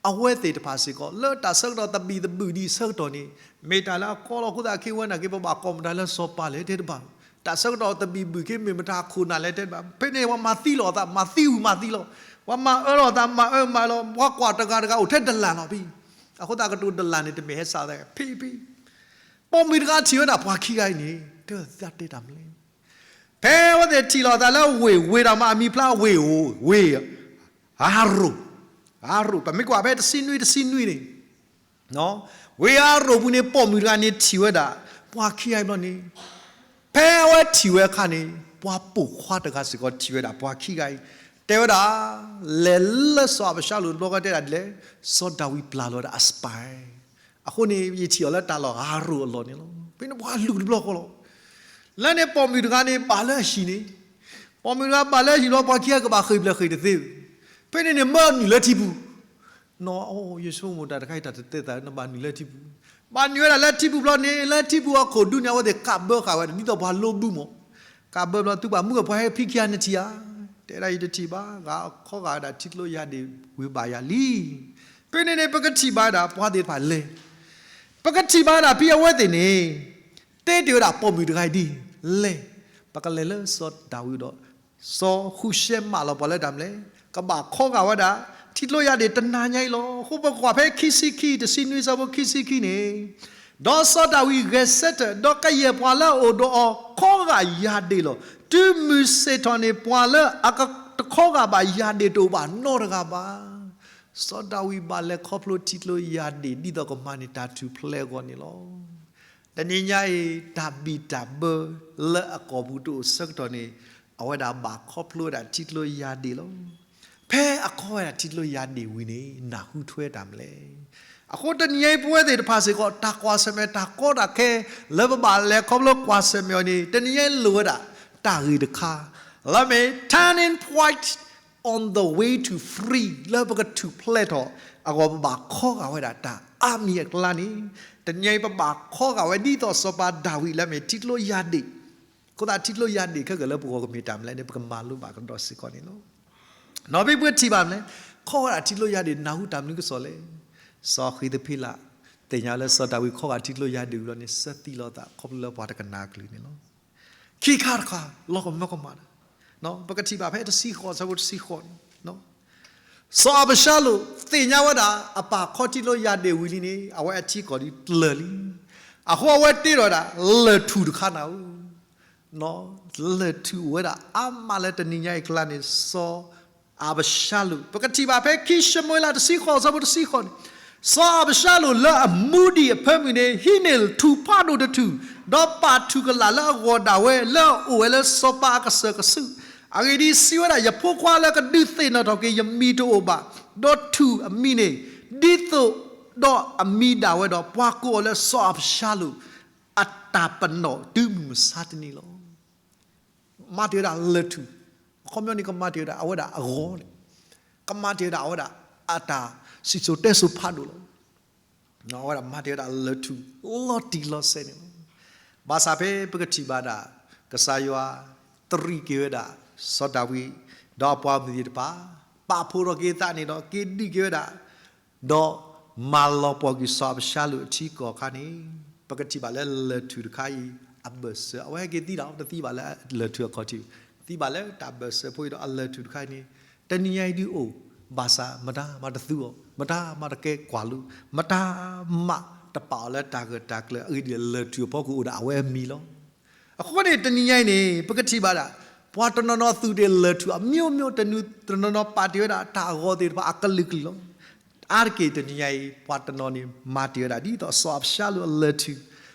အဝဲသ့ၣ်တဖၣ်စ့ၢ်ကီး လၢတၢ်ဆၢကတီၢ်သဘံၣ်သဘုၣ်ဒံးဆၢကတီၢ်န့ၣ် မ့ၢ်တၢ်လၢအကီလီၤအဃိသတး က့ၤဝဲနာ်က့ ပဘၣ်ကိးမတၤလၢစီၤပၤလဲၣ်တဲတဘၣ်, တၢ်ဆၢကတီၢ်သဘံၣ်ဘုၣ်က့ၤ မ့ၢ်မတၤအခိၣ်နၢ်လဲၣ်တဲတဘၣ်. ဖဲန့ၣ် ပှၤမၤသံလီၤအသး မၤသံဝံၤမၤသံလီၤ, ပှၤမၤအၢလီၤအသး မၤအၢမၤလီၤ, ပှၤကွၢ်တဂၤတဂၤအိၣ်ထဲဒလၣ်လီၤဖဲ, အဃိသတးကတိၤဒလၣ်န့ၣ် တမ့ၢ်ဟဲစးသးဖဲဖဲ ပိာ်မုၣ်တဂၤထံၣ်ဝဲဒၣ်ပှၤခံဂၤအံၤန့ၣ် တဲသးတဲတၢ်မနုၤလဲၣ်. ဖဲအဝဲသ့ၣ်ထံၣ်လီၤသးလၢဝ့ၢ်, ဝ့ၢ်တၢ်မၤအမံၤဖျါဝ့ၢ်ဧိၤ, ဝ့ၢ်အၤရိၣ်, အၤရိၣ် ပမ့ၢ်ကွၢ်ဖဲတဆံနွံတဆံနွံန့ၣ်, ဝ့ၢ်အၤရိၣ်ပူၤန့ၣ် ပိာ်မုၣ်တဂၤန့ၣ်ထံၣ်ဝဲဒၣ် ပှၤခံဂၤအံၤဘျီန့ၣ်, ဖဲအဝဲထံၣ်ဝဲအခါန့ၣ် ပှၤပိာ်ခွါတဂၤစ့ၢ်ကီးထံၣ်ဝဲဒၣ်ပှၤခံဂၤအံၤ, တဲဝဲဒၣ် လဲၤလၢစီၤအၤဘၡါလိၣ်တဘျီဃီတဲဒၣ်ဒ်လဲၣ်, စီၤဒၤဝံးပျၢ်လီၤဝဲဒၣ်အspy, အဃိန့ၣ် ယထံၣ်အီၤလၢတၢ်လီၢ်အၤရိၣ်အလီၢ်န့ၣ်လီၤ. ဖဲန့ၣ်ပှၤလူၤတဘျီဃီလီၤ. လၢန့ၣ်ပိာ်မုၣ်တဂၤန့ၣ် ဘၣ်လၢအဟံၣ်န့ၣ်, ပိာ်မုၣ်တဂၤဘၣ်လၢအဟံၣ်လီၤ ပှၤခံဂၤကဘၣ်ဃ့ၢ်ဖျၢၣ်ဃ့ၢ်တသ့, ဖဲန့ၣ်န့ၣ် မၢနုာ်လၢထံပူၤ, နအိၣ် ယဆိကမိၣ်တၢ်တခါအံၤ တၢ်တတဲသး နဘၣ်နုာ်လၢထံပူၤ, ဘၣ်နုာ်ဝဲဒၣ်လၢထံပူၤဘျီန့ၣ် လၢထံပူၤအခိၣ်ဒူန့ၣ် အဝဲသ့ၣ်ကးဘၢဃာ်ဝဲဒၣ် ဒ်သိးပှၤလိဘုမး, ကးဘၢဘျီ သုပှၤမုၣ်ဂၤ ပှၤဟဲဖံခံဂၤနထံၣ်ဧါ, တဲဒၣ်ယတထံၣ်ဘၣ်, ဂၤခီဂာ်ဝဲဒၣ်ထံကျိယၤဒ့ၣ်ဝံၤဘၣ်ယၤလံ. ဖဲန့ၣ်န့ၣ် ပကထံၣ်ဘၣ်ဝဲဒၣ်ပှၤသ့ၣ်တဖၣ်လဲၤ, ပကထံၣ်ဘၣ်ဝဲဒၣ်ဖဲအဝဲသ့ၣ်န့ၣ် တဲတ့ၢ်ဝဲဒၣ်ပိာ်မုၣ်တဂၤအံၤဒ်လဲၣ်, ပကလဲၤလၢစီၤဒၤဝံးဒီး စီၤဃူၡဲမၢလီၤပှၤလၢတၢ်မနုၤလဲၣ်, ကဘၣ်ခီဂာ်ဝဲဒၣ် ထံကျိယၤဒ့ၣ်တနၤညါအံၤလီၤ. အဃိပကွၢ်ဖဲခံဆံခံ တဆံနွံ ဆၢဖိခံဆံခံန့ၣ်, ဒီးစီၤဒၤဝံးဂဲၤဆၢထၢၣ် ဒီးကယဲၢ်ပှၤလၢအအိၣ်ဒီးအီၤခီဂာ်ယၤဒ့ၣ်လီၤ. တုၤမုၢ်ဆ့ၣ်ထီၣ်န့ၣ် ပှၤလၢအကတခီဂာ်ဘၣ်ယၤဒ့ၣ်တအိၣ်ဘၣ်နီတဂၤဘၣ်. စီၤဒၤဝံးဘၣ်လဲၤခီဖျိထံကျိယၤဒ့ၣ် ဒ်သိးကမၤန့ၢ်တၢ်ထူၣ်ဖျဲးအဂီၢ်န့ၣ်လီၤ. တနံၤညါအံၤ တၢ်ဘံၣ်တၢ်ဘၢလၢအကီၢ်ပူၤတအိၣ်ဆၢကတီၢ်န့ၣ် အဝဲဒၣ်ဘၣ်ခီဖျိဝဲဒၣ်ထံကျိယၤဒ့ၣ်လီၤ. ဖဲအခီဝဲဒၣ်ထံကျိယၤဒ့ၣ်ဝံၤန့ၣ် နၢ်ဟူထွဲတၢ်မနုၤလဲၣ်. အဃိတနံၤညါအံၤ ပဝဲသ့ၣ်တဖၣ်စ့ၢ်ကီး တၢ်ကွၢ်ဆၢၣ်မဲာ် တၢ်ကီတၢ်ခဲ လၢပဘၣ်လဲၤခီဖျိကွၢ်ဆၢၣ်မဲာ်အီၤန့ၣ် တနံၤညါအံၤလိၣ်ဝဲဒၣ် တၢ်ဂ့ၢ်တခါ လၢမ့ၢ် turning point on the way to free လၢပကထူၣ်ဖျဲးထီၣ်အဂီၢ် ပဘၣ်ခီဂာ်ဝဲဒၣ်တၢ်အါမံၤအကျါန့ၣ် တနံၤညါအံၤ ပဘၣ်ခီဂာ်ဝဲဒ်သိးစီၤပၤဒၤဝံးလၢမ့ၢ်ထံကျိယၤဒ့ၣ်. အဃိသတးထံကျိယၤဒ့ၣ်ခဲကၢၢ်လၢပဂီၢ်ကမ့ၢ်တၢ်မနုၤလဲၣ်န့ၣ် ပကမၤလိဘၣ်ကဒီးစ့ၢ်ကီးန့ၣ်လီၤ. နီၢ်ဖံပှဲၤထံၣ်ဘၣ်မနုၤလဲၣ်, ခီဂာ်ဒၣ်ထံကျိယၤဒ့ၣ် နၢ်ဟူတၢ်မနုၤကစီၣ်လဲၣ်. စီၤဃံးသဖ့လး သ့ၣ်ညါလၢစီၤဒၤဝံးခီဂာ်ထံကျိယၤဒ့ၣ်ဝံၤလီၤန့ၣ် စၢသံလီၤသး ခီဖျိလၢပှၤတကနၣ်အကလုၢ်န့ၣ်လီၤ. ခံခါတခါ လီၤကမၢကမၣ်ဒီး ပကထံၣ်ဘၣ်ဖဲတဆံဃိး ဆၢဖိတဆံဃိးန့ၣ် စီၤအၤဘၡါလိၣ် သ့ၣ်ညါဝဲဒၣ် အပၢ်ခီထံကျိယၤဒ့ၣ်ဝံၤလံန့ၣ် အဝဲအထံကီၢ်ဒ်တလၢာ်လံ. အဃိအဝဲတ့ထီၣ်ဝဲဒၣ် လၢၢ်ထူၣ်တခါနၤဧၢ. လၢၢ်ထူၣ်အိၣ်ဝဲဒၣ်အါမးလၢတနံၤညါအံၤအကျါန့ၣ် စီၤအၤဘၡါလိၣ် ပကထံၣ်ဘၣ်ဖဲခံၡမူၤအ့လးတဆံဃိး ဆၢဖိတဆံဃိးန့ၣ် စီၤအၤဘၡါလိၣ်လၢအမူဒံးအဖၢမုၢ်န့ၣ် ဟံးန့ၢ်ထူၣ်ဖးဒိၣ်တထူၣ်, ဒီးပာ်ထူၣ်ကလာ်လၢအဂီၢ်ဒၣ်ဝဲ လၢအအိၣ်ဝဲလၢစီၤပၤအကစၢၢ်ကဆူး, အဂ့ၢ်ဒ်အံၤ, စံးဝဲဒၣ်, ယဖိခွါလၢကဒုးသ့ၣ်နီၣ်ထီၣ်က့ၤယမံၤတအိၣ်ဘၣ်, ဒီးထူၣ်အမံၤန့ၣ် ဒ်သိးဒီးအမံၤဒၣ်ဝဲဒီး ပှၤကိးအီၤလၢစီၤအၤဘၡါလိၣ် အတၢ်ပနီၣ်တုၤမုၢ်မဆါတနံၤလီၤ. မၤတ့ၢ်ဝဲဒၣ်လၢၢ်ထူၣ်, အခီပညီန့ၣ် ကမၤတ့ၢ်ဝဲဒၣ်အဝဲဒၣ်အဂီၢ်န့ၣ်, ကမၤတ့ၢ်ဝဲဒၣ်အဝဲဒၣ်အတၢ်စံၣ်စိၤတဲစိၤဖးဒိၣ်လီၤ. အဝဲဒၣ်မၤတ့ၢ်ဝဲဒၣ်လၢၢ်ထူၣ်လီၤတံၢ်လီၤဆဲးန့ၣ်လီၤ. ဘၣ်ဆၣ်ဖဲပကထံၣ်ဘၣ်ဒၣ် ကစၢ်ယွၤတရံးက့ၤဝဲဒၣ် စီၤဒၤဝံး ဒီးအပှၤမုၢ်သ့ၣ်တဖၣ် ပာ်ဖှိၣ်ထီၣ်က့ၤအသးန့ၣ်ဒီး က့ၤဒုးက့ၤဝဲဒၣ် ဒီးမၤလီၤပှီၢ်ကွံာ်စီၤအၤဘၡါလိၣ်အထံကီၢ်အခါန့ၣ်, ပကထံၣ်ဘၣ်လၢလၢၢ်ထူၣ်တခါအံၤ အဘၢၣ်စၢၤ အဝဲဟဲက့ၤသံဒီး တသံဘၣ်လၢလၢၢ်ထူၣ်အခီၣ်ထံး, သံဘၣ်လၢတၢ်ဘၢၣ်စၢၤဖိအံၤဒီး အလၢၢ်ထူၣ်တခါအံၤန့ၣ် တနံၤညါအံၤဒုးအိၣ်, ဘၣ်ဆၣ်မတၤမၤတသူအီၤ, မတၤမၤတကဲကွၢ်လိ, မတၤမၤ တပာ်အီၤလၢတၢ်ဂၢၢ်တၢ်ကျၢၤ အဂ့ၢ်ဒ်လဲၣ် လၢၢ်ထူၣ်အဖီခိၣ်အိၣ်ဒီးအဝဲအမံၤလီၤ. အဃိန့ၣ် တနံၤညါအံၤန့ၣ် ပကထံၣ်ဘၣ်ဒၣ် ပှၤတနီၤနီၤသူးတ့ၢ်လၢၢ်ထူၣ်အမျိုးမျိုး တနီၤနီၤပာ်တ့ၢ်ဝဲဒၣ်တၢ်အဂီၤသ့ၣ်တဖၣ်အကလုာ်ကလုာ်လီၤ. အါတက့ၢ်တနံၤညါအံၤ ပှၤတနီၤန့ၣ် မၤတ့ၢ်ဝဲဒၣ်ဒ်သိးစီၤအၤဘၡါလိၣ်အလၢၢ်ထူၣ်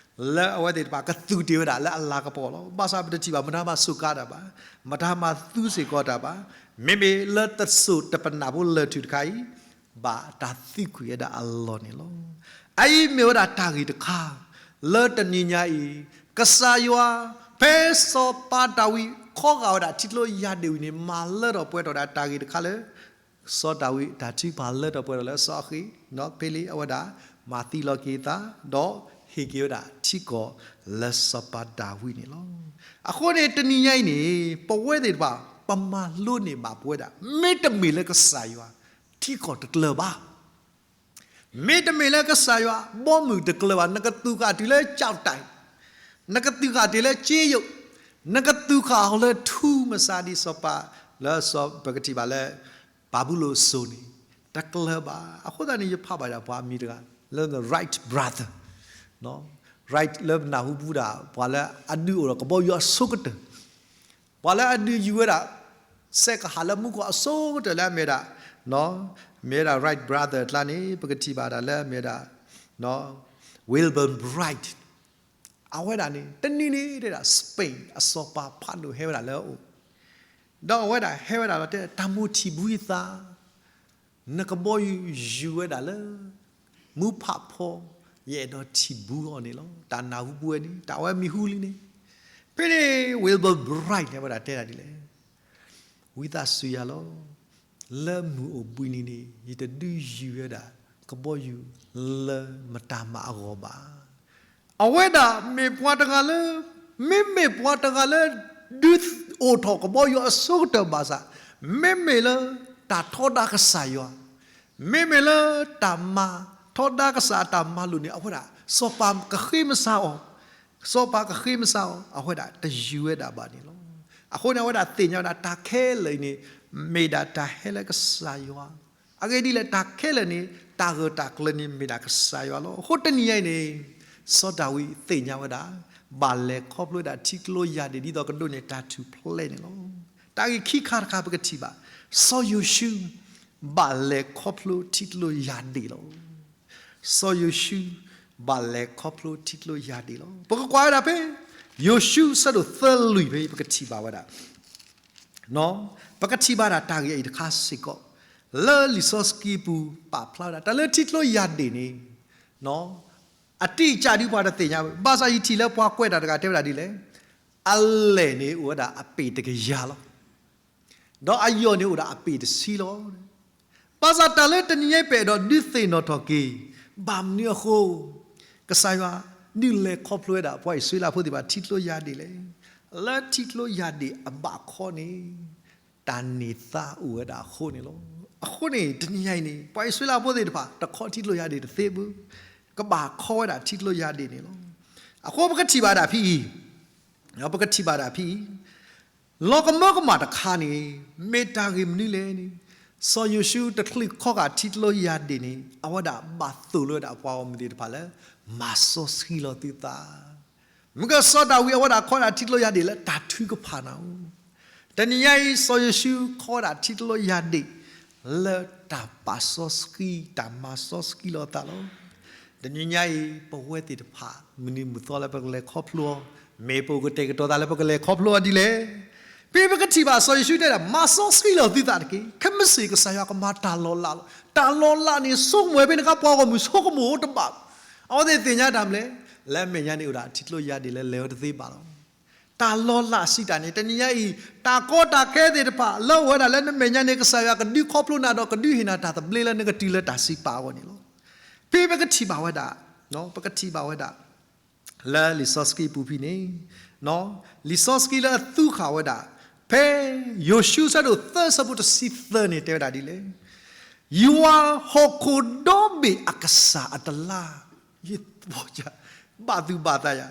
လၢအဝဲသ့ၣ်တဖၣ်ကသူးတ့ၢ်ဝဲဒၣ်လၢအလၤကပီၤလီၤ. ဘၣ်ဆၣ်ပတထံၣ်ဘၣ် မတၤမၤစူးကါတၢ်ဘၣ်, မတၤမၤသူစ့ၢ်ကီးတၢ်ဘၣ်, မ့မ့ၢ်လၢတစိၢ်တပနၢ်ဖိလၢၢ်ထူၣ်တခါအံၤ ဘၣ်တၢ်သံကွံာ်ဝဲဒၣ်အလီၢ်န့ၣ်လီၤ. အအံၤမ့ၢ်ဝဲဒၣ်တၢ်ဂ့ၢ်တခါ လၢတနံၤညါအံၤ ကစၢ်ယွၤ ဖဲစီၤပၤဒၤဝံးခီဂာ်ဝဲဒၣ်ထံကျိယၢ်ဒ့ၣ်ဝံၤန့ၣ် မၤလၢထီၣ်ပှဲၤထီၣ်ဒၣ်တၢ်ဂ့ၢ်တခါလၢ စီၤဒၤဝံးတၢ်ထုကဖၣ်လၢထီၣ်ပှဲၤထီၣ်လၢအစီအဃ့ၣ်, ဖဲလံအဝဲဒၣ် မၤသံလီၤက့ၤအသး ဒီးဟ့ၣ်က့ၤဝဲဒၣ်ထံကီၢ်လၢစီၤပၤဒၤဝံးန့ၣ်လီၤ. အဃိန့ၣ် တနံၤညါအံၤန့ၣ် ပဝဲသ့ၣ်တဖၣ် ပမၤလိန့ၢ်ဘၣ်ပဝဲဒၣ် မ့တမ့ၢ်လၢကစၢ်ယွၤ ထံကီၢ်တကျၢၤဘၣ်. မ့တမ့ၢ်လၢကစၢ်ယွၤ ဘီမုၢ်တကျၢၤဘၣ် နကသူၣ်ဃာ်တုၤလၢကၠီၣ်တဲၣ်, နကသူၣ်ဃာ်တုၤလၢစ့ယိာ်, နကသူၣ်ဃာ်အီၤလၢထူမစါဒ်စီၤပၤ လၢစီၤပကထံၣ်ဘၣ်လၢ ဘၤဘူလိၣ်စိၤန့ၣ် တကျၢၤဘၣ်. အဃိသတးန့ၣ် ယဖးဘၣ်ဒၣ်ပှၤအမံၤတဂၤ လၢ Wright brother, Wright လၢပနၢ်ဟူပူၤဒၣ် ပှၤလၢအဒုးအိၣ်ဒီးကဘီယူၤအဆိကတၢၢ် ပှၤလၢအဒုးယူၤဝဲဒၣ် စဲးကဟၣ်လၢမူကီၢ်အဆိကတၢၢ်လၢအမ့ၢ်ဒၣ်, မ့ၢ်ဝဲဒၣ် Wright brother အကျါန့ၣ် ပကထံၣ်ဘၣ်ဒၣ်လၢအမ့ၢ်ဝဲဒၣ် Wilbur Wright အဝဲဒၣ်န့ၣ် တနံၤန့ၣ်တဲဒၣ် Spain အစီၤပၤဖးဒိၣ်ဟဲဝဲဒၣ်လၢအအိၣ်, ဒီးအဝဲဒၣ်ဟဲဝဲဒၣ်လီၤတဲ တၢ်မိၣ်ထံၣ်ဘှံးသး နကဘီယူၤယူၤဝဲဒၣ်လၢ မူဖးဖီ ယအဲၣ်ဒိးထံၣ်ဘှံးအီၤန့ၣ်လီၤ. တၢ်နၢ်ဟူပူၤဝဲန့ၣ် တၢ်ဝဲမံၤဟူလံန့ၣ်, ဖဲန့ၣ် Wilbur Wright န့ၣ် အဝဲဒၣ်တဲဒၣ်ဒ်လဲၣ်, ဝံသးစူၤယၤလီၤ. လၢမုၢ်အိၣ်ဘှံးနံၤန့ၣ် ယတဒုးယူၤဝဲဒၣ် ကဘီယူၤလၢမတၤမၤအဂီၢ်ဘၣ်. အဝဲဒၣ်မ့ၢ်ပှၤတဂၤလၢ မ့မ့ၢ်ပှၤတဂၤလၢ ဒုးအိၣ်ထီၣ်ကဘီယူၤအဆိကတၢၢ်ဘၣ်ဆၣ်, မ့မ့ၢ်လၢတၢ်ထီဒါကစၢ်ယွၤ, မ့မ့ၢ်လၢတၢ်မၤထီဒါကစၢ်အတၢ်မၤလိာ်န့ၣ် အဝဲဒၣ် စီၤပၤကဃ့မစါအီၤ, စီၤပၤကဃ့မစါအီၤ အဝဲဒၣ်တယူၤဝဲဒၣ်ဘၣ်န့ၣ်လီၤ. အဃိန့ၣ် အဝဲဒၣ်သ့ၣ်ညါဝဲဒၣ်တၢ်ခဲလၢာ်အံၤန့ၣ် မ့ၢ်ဒၣ်တၢ်ဟဲလၢကစၢ်ယွၤ အဂ့ၢ်ဒ်လဲၣ် တၢ်ခဲလၢာ်န့ၣ် တၢ်ဂၢၢ်တၢ်ကျၢၤန့ၣ် မ့ၢ်ဒၣ်ကစၢ်ယွၤလီၤ. အဃိတနံၤညါအံၤန့ၣ် စီၤဒၤဝံးသ့ၣ်ညါဝဲဒၣ် ဘၣ်လဲၤခီဖျိဝဲဒၣ်ထံကျိယၢ်ဒ့ၣ် ဒ်သိးကဒိးန့ၢ်တၢ်ထူၣ်ဖျဲးန့ၣ်လီၤ. တၢ်ဂ့ၢ်ခံခါတခါပကထံၣ်ဘၣ် စီၤယိၤၡူ ဘၣ်လဲၤခီဖျိထံကျိယၢ်ဒ့ၣ်လီၤ. စီၤယိၤၡူ ဘၣ်လဲၤခီဖျိထံကျိယၢ်ဒ့ၣ်လီၤ. ပကကွၢ်ဝဲဒၣ်ဖဲ ယိၤၡူအဆၢဒိၣ်သၢလွံၢ်ဖဲ ပကထံၣ်ဘၣ်ဝဲဒၣ်, ပကထံၣ်ဘၣ်ဒၣ်တၢ်ဂ့ၢ်အံၤတခါစ့ၢ်ကီး လၢလံာ်စီဆှံပူၤပာ်ဖျါဝဲဒၣ် တၢ်လၢထံကျိယၢ်ဒ့ၣ်န့ၣ် အတံၢ်ကၢ်ဒုးပှၤတသ့ၣ်ညါဝဲ ဘၣ်ဆၣ်ယထံၣ်လၢပှၤကွဲးတၢ်တဂၤတဲဝဲဒၣ်ဒ်လဲၣ်, အလဲၢ်န့ၣ်အိၣ်ဝဲဒၣ်အပ့ၢ်တကယၤလီၤ. ဒီးအယီၢ်န့ၣ်အိၣ်ဒီးအပ့ၢ်တဆံလီၤ. ဘၣ်ဆၣ်တၢ်လၢတနံၤညါပအဲၣ်ဒိးဒုးသ့ၣ်နီၣ်ထီၣ်က့ၤ ဘၣ်မနုၤအဃိ ကစၢ်ယွၤဒုးလဲၤခီဖျိဝဲဒၣ် ပှၤအံၣ်စရ့လးဖိသ့ၣ်တဖၣ်ထံကျိယၢ်ဒ့ၣ်လဲၣ်. လၢထံကျိယၢ်ဒ့ၣ်အဘၣ်ခီန့ၣ် တၢ်န့ၢ်သါအိၣ်ဝဲဒၣ်အဃိန့ၣ်လီၤ. အဃိန့ၣ် တနံၤညါအံၤန့ၣ် ပှၤအံၣ်စရ့လးဖိသ့ၣ်တဖၣ် တခီထံကျိယၢ်ဒ့ၣ်တသ့ဘၣ်, ကဘၣ်ခီဝဲဒၣ်ထံကျိယၢ်ဒ့ၣ်န့ၣ်လီၤ. အဃိပကထံၣ်ဘၣ်ဒၣ်ဖဲအံၤ, ပကထံၣ်ဘၣ်ဒၣ်ဖဲအံၤ လီၤကမၢကမၣ်တခါန့ၣ် မ့ၢ်တၢ်ဂ့ၢ်မနုၤလဲၣ်န့ၣ်, စီၤယိၤၡူတချုးခီဃာ်ထံကျိယၢ်ဒ့ၣ်န့ၣ် အဝဲဒၣ်ဘၣ်သိၣ်လိဝဲဒၣ်ပှၤဂီၢ်မုၢ်သ့ၣ်တဖၣ်လၢ မၤစီဆှံလီၤသုသး, မ့ၢ်ကစီၤဒၤဝံးအဝဲဒၣ်ခီဒၣ်ထံကျိယၢ်ဒ့ၣ်လၢတၢ်ထုကဖၣ်နၤဧိၤ, တနံၤညါအံၤ စီၤယိၤၡူခီဝဲဒၣ်ထံကျိယၢ်ဒ့ၣ် လၢတၢ်ပာ်စီဆှံ တၢ်မၤစီဆှံလီၤသးလီၤ. တနံၤညါအံၤ ပဝဲသ့ၣ်တဖၣ် မနုၤမုၢ်သီလၢပကလဲၤခီဖျိအီၤ, မ့ၢ်ပအိၣ်ကတဲာ်ကတီၤသးလၢပကလဲၤခီဖျိအီၤဒ်လဲၣ်. ဖဲပကထံၣ်ဘၣ်စီၤယိၤၡူတဲဒၣ် မၤစီဆှံလီၤသုသးတက့ၢ်. ခဲမုၢ်ဆ့ၣ်ကစၢ်ယွၤကမၤတၢ်လီၤလးလီၤ. တၢ်လီၤလးန့ၣ် ဆိကမိၣ်ဝဲဖဲန့ၣ်အခါ ပှၤဂီၢ်မုၢ်ဆိကမိၣ်တဘၣ်. အဝဲသ့ၣ်သ့ၣ်ညါတၢ်မနုၤလဲၣ်, လၢအမဲာ်ညါန့ၣ်အိၣ်ဒီးထံကျိယၢ်ဒ့ၣ်လၢလဲၤဝဲတသ့ဘၣ်လီၤ. တၢ်လီၤလးစံးတၢ်န့ၣ် တနံၤညါအံၤ တၢ်ကီတၢ်ခဲသ့ၣ်တဖၣ် လၢအိၣ်ဝဲဒၣ်လၢနမဲာ်ညါန့ၣ် ကစၢ်ယွၤကဒုးခီဖျိနၤဒီးကဒုးဟ့ၣ်နၤတၢ်သဘျ့လၢနကတုၤလၢတၢ်စံးပာ်အဂီၢ်န့ၣ်လီၤ. ဖဲပကထံၣ်ဘၣ်ဝဲဒၣ်, ပကထံၣ်ဘၣ်ဝဲဒၣ် လၢလံာ်စီဆှံပူၤဖဲန့ၣ်, လံာ်စီဆှံလၢအသူဃာ်ဝဲဒၣ် ဖဲယိၤၡူအဆၢဒိၣ်သၢဆၢဖိတဆံသၢန့ၣ် တဲဝဲဒၣ်ဒ်လဲၣ်, ယွၤဟီၣ်ခိၣ်ဒီဘ့ၣ်အကစၢ်အတလါ, ယ, ဘၣ်သူၣ်ဘၣ်သးယၤ,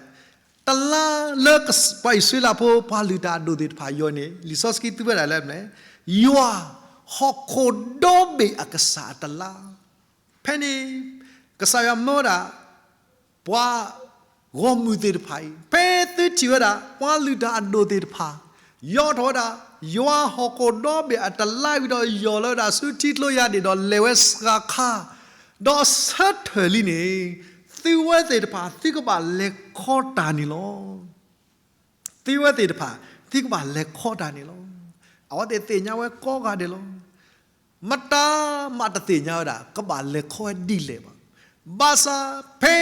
တလါလၢပှၤအံၣ်စရ့လးဖိ ပှၤလုၢ်တၢ်အဒိၣ်သ့ၣ်တဖၣ်ယီၤန့ၣ် လံာ်စီဆှံသူဝဲဒၣ်လၢမနုၤလဲၣ်, ယွၤဟီၣ်ခိၣ်ဒီဘ့ၣ်အကစၢ်အတလါ. ဖဲန့ၣ် ကစၢ်ယွၤမၢဝဲဒၣ် ပှၤဂီၢ်မုၢ်သ့ၣ်တဖၣ်အံၤ, ဖဲသုထံၣ်ဝဲဒၣ် ပှၤလုၢ်တၢ်အဒိၣ်သ့ၣ်တဖၣ် ယိးထီၣ်ဝဲဒၣ် ယွၤဟီၣ်ခိၣ်ဒီဘ့ၣ်အတလါဝံၤဒီး ယီၢ်လီၤဝဲဒၣ်ဆူထံကျိယၢ်ဒ့ၣ်ဒီး လဲၤဝဲစှၤခါ, ဒီးဆၢထၢၣ်လံန့ၣ်, သုဝဲသ့ၣ်တဖၣ် သုကဘၣ်လဲၤခီတၢ်န့ၣ်လီၤ. သုဝဲသ့ၣ်တဖၣ် သုကဘၣ်လဲၤခီတၢ်န့ၣ်လီၤ. အဝဲသ့ၣ်သ့ၣ်ညါဝဲကိးဂၤဒဲးလီၤ. မတၤမးတသ့ၣ်ညါဝဲဒၣ် ကဘၣ်လဲၤခီဝဲဒ်လဲၣ်ဘၣ်. ဘၣ်ဆၣ်ဖဲ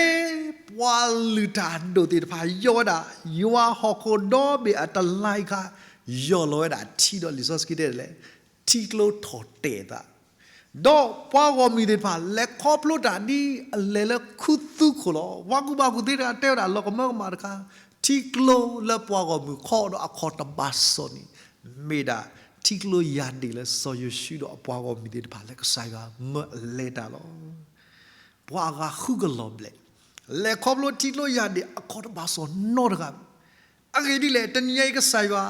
ပှၤလုၢ်တၢ်အဒိၣ်သ့ၣ်တဖၣ် ယီၢ်ဝဲဒၣ် ယွၤဟီၣ်ခိၣ်ဒီဘ့ၣ်အတလါခါ, ယီၢ်လီၤဝဲဒၣ်ထံဒီး လံာ်စီဆှံတဲဒ်လဲၣ်, ထံကျိထီၣ်တဲာ်အသး ဒီးပှၤဂီၢ်မုၢ်သ့ၣ်တဖၣ် လဲၤခီဖျိတၢ်ဒ်အလဲၤလၢခူသူၣ်ခိၣ်လီၤ. ပှၤကူၣ်ဘၣ်ကူၣ်သ့တဂၤတဲဝဲဒၣ် လီၤကမၢကမၣ်တခါ, ထံကျိလၢပှၤဂီၢ်မုၢ်ခီဒီးအခီၣ်တဘၣ်စီၣ်န့ၣ်, မ့ၢ်ဒၣ်ထံကျိယၢ်ဒ့ၣ်လၢစီၤယိၤၡူဒီးအပှၤဂီၢ်မုၢ်သ့ၣ်တဖၣ်လၢကစၢ်ယွၤမၢအလဲၤတၢ်လီၤ. ပှၤအဂၤဃုကလီၤဘျဲၣ်, လဲၤခီဖျိထံကျိယၢ်ဒ့ၣ်အခီၣ်တဘၣ်စီၣ်နီတဂၤဘၣ်. အဂ့ၢ်ဒ်လဲၣ်, တနံၤညါအံၤကစၢ်ယွၤ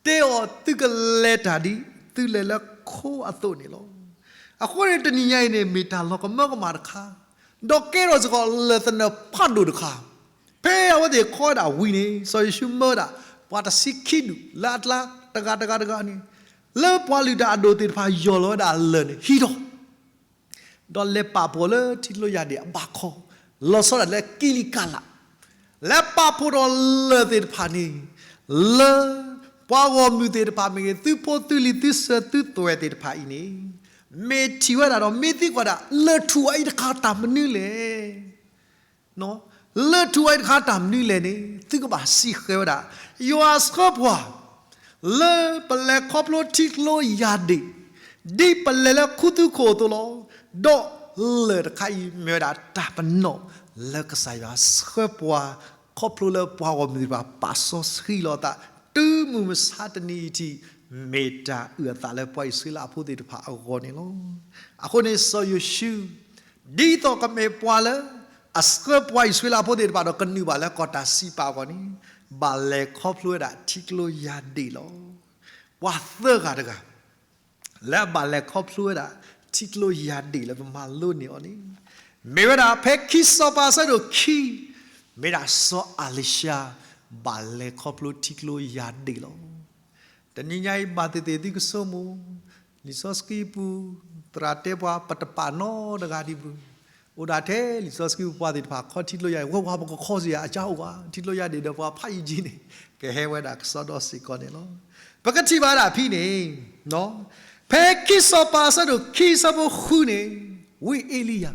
တဲအီၤသုကလဲၤတၢ်ဒ် သုလဲၤလၢခိအသိးန့ၣ်လီၤ. အဃိန့ၣ်တနံၤညါအံၤန့ၣ် မ့ၢ်တၢ်လီၤကမၢကမၣ်တခါ, ဒီးကဲထီၣ်စ့ၢ်ကီးလၢၢ်သနၢၣ်ဖးဒိၣ်တခါ, ဖဲအဝဲသ့ၣ်ခီဝဲဒၣ်ဝံၤန့ၣ် စီၤယိၤၡူမၢဝဲဒၣ် ပှၤတဆံခံဒူၣ်လၢအကျါတဂၤတဂၤတဂၤန့ၣ်, လၢပှၤလုၢ်တၢ်အဒိၣ်သ့ၣ်တဖၣ်ယီၢ်လီၤဝဲဒၣ်အလၢၢ်န့ၣ် ဟံးထီၣ် ဒီးလဲၤပာ်ဖှိၣ်လၢထံကျိယၢ်ဒ့ၣ်အဘၣ်ခီ, လီၤဆီဒၣ်လၢကံလံကၤလး, လဲၤပာ်ဖှိၣ်ဒီးလၢၢ်သ့ၣ်တဖၣ်န့ၣ်, လၢပှၤဂီၢ်မုၢ်သ့ၣ်တဖၣ်မ့ၢ်ဂ့ၤ, သုဖိသုလံၤသုဆၢသုသွဲၣ်သ့ၣ်တဖၣ်အံၤန့ၣ်, မ့ၢ်ထံၣ်ဝဲဒၣ်ဒီးမ့ၢ်သံကွၢ်ဒၣ် လၢၢ်ထူၣ်အံၤတခါတၢ်မနုၤလဲၣ် လၢၢ်ထူၣ်အံၤတခါတၢ်မနုၤလဲၣ်န့ၣ် သုကဘၣ်စံးဃဲၤဝဲဒၣ်, ယွၤဆှၢပှၤ လၢပလဲၤခီဖျိထံကျိယၢ်ဒ့ၣ်, ဒ်ပလဲၤလၢခူသူၣ်ခိၣ်အသိးလီၤ. ဒီးလၢၢ်တခါအံၤ မ့ၢ်ဝဲဒၣ်တၢ်ပနီၣ်လၢကစၢ်ယွၤဆှၢပှၤ ခီဖျိလၢပှၤဂီၢ်မုၢ်သ့ၣ်တဖၣ်ပာ်စီဆှံလီၤအသး တုၤမုၢ်မဆါတနံၤအံၤထံး, မ့ၢ်တၢ်အုၣ်အသးလၢပှၤအံၣ်စရ့လးဖိသ့ၣ်တဖၣ်အဂီၢ်န့ၣ်လီၤ. အဃိန့ၣ်စီၤယိၤၡူ ဒ်သိးကမ့ၢ်ပှၤလၢ အဆှၢပှၤအံၣ်စရ့လးဖိသ့ၣ်တဖၣ်ဒီးကနုာ်ဘၣ်လၢကီၢ်တၢ်စံးပာ်အဂီၢ်န့ၣ်, ဘၣ်လဲၤခီဖျိဝဲဒၣ်ထံကျိယၢ်ဒ့ၣ်လီၤ. ပှၤသၢဂၤတဂၤ လၢအဘၣ်လဲၤခီဖျိဝဲဒၣ် ထံကျိယၢ်ဒ့ၣ်လၢပမၤလိန့ၢ်အီၤန့ၣ်, မ့ၢ်ဝဲဒၣ်ဖဲခံစီၤပၤအဆၢဒိၣ်ခံ, မ့ၢ်ဒၣ်စီၤအၤလံၤၡါ ဘၣ်လဲၤခီဖျိထံကျိယၢ်ဒ့ၣ်လီၤ. တနံၤညါအံၤဘၣ်သ့ၣ်သ့ၣ်သုကဆိကမိၣ်, လံာ်စီဆှံပူၤ သရၣ်တဲပှၤ ပတပာ်နီတဂၤဒံးဘၣ်. အိၣ်ဒၣ်ထဲလံာ်စီဆှံပူၤပှၤသ့ၣ်တဖၣ်ခီထံကျိယၢ်ဒ့ၣ်, ဝဲပှၤပကခီစ့ၢ်ဧါ, အကါအိၣ်ဘၣ်, ထံကျိယၢ်ဒ့ၣ်ဒီးပှၤဖးယံာ်ကံန့ၣ်, ကဟဲဝဲဒၣ်ကစီဒီစ့ၢ်ကီးန့ၣ်လီၤ. ပကထံၣ်ဘၣ်ဒၣ်ဖဲန့ၣ်, ဖဲခံစီၤပၤအဆၢဒိၣ်ခံအဆၢဖိဃုန့ၣ်, ဝံအ့လံယၤ,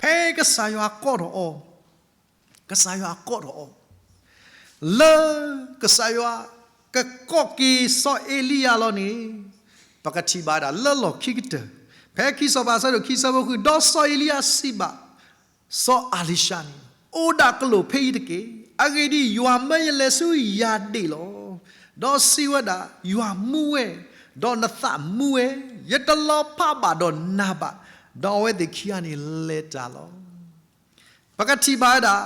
ဖဲကစၢ်ယွၤကိးထီၣ်အီၤ ကစၢ်ယွၤကိးထီၣ်အီၤ, လၢကစၢ်ယွၤကကိးက့ၤစီၤအ့လံယၤလီၤန့ၣ်, ပကထံၣ်ဘၣ်ဒၣ်လၢလီၢ်ခံကတၢၢ်, ဖဲခံစီၤပၤအဆၢဒိၣ်ခံအဆၢဖိဃု, ဒီးစီၤအ့လံယၤစံးဘၣ် စီၤအၤလံၤၡါန့ၣ်, အိၣ်ဒၣ်ကလိာ်ဖဲအံၤတက့ၢ်. အဂ့ၢ်ဒ်အံၤ, ယွၤမၢယလဲၤဆူယၢ်ဒ့ၣ်လီၤ. ဒီးစံးဝဲဒၣ်, ယွၤမူဝဲ, ဒီးနသးမူဝဲ, ယတလီၤဖးဘၣ်ဒီးနၤဘၣ်. ဒီးအဝဲသ့ၣ်ခံဂၤန့ၣ်လဲၤတၢ်လီၤ. ပကထံၣ်ဘၣ်ဝဲဒၣ်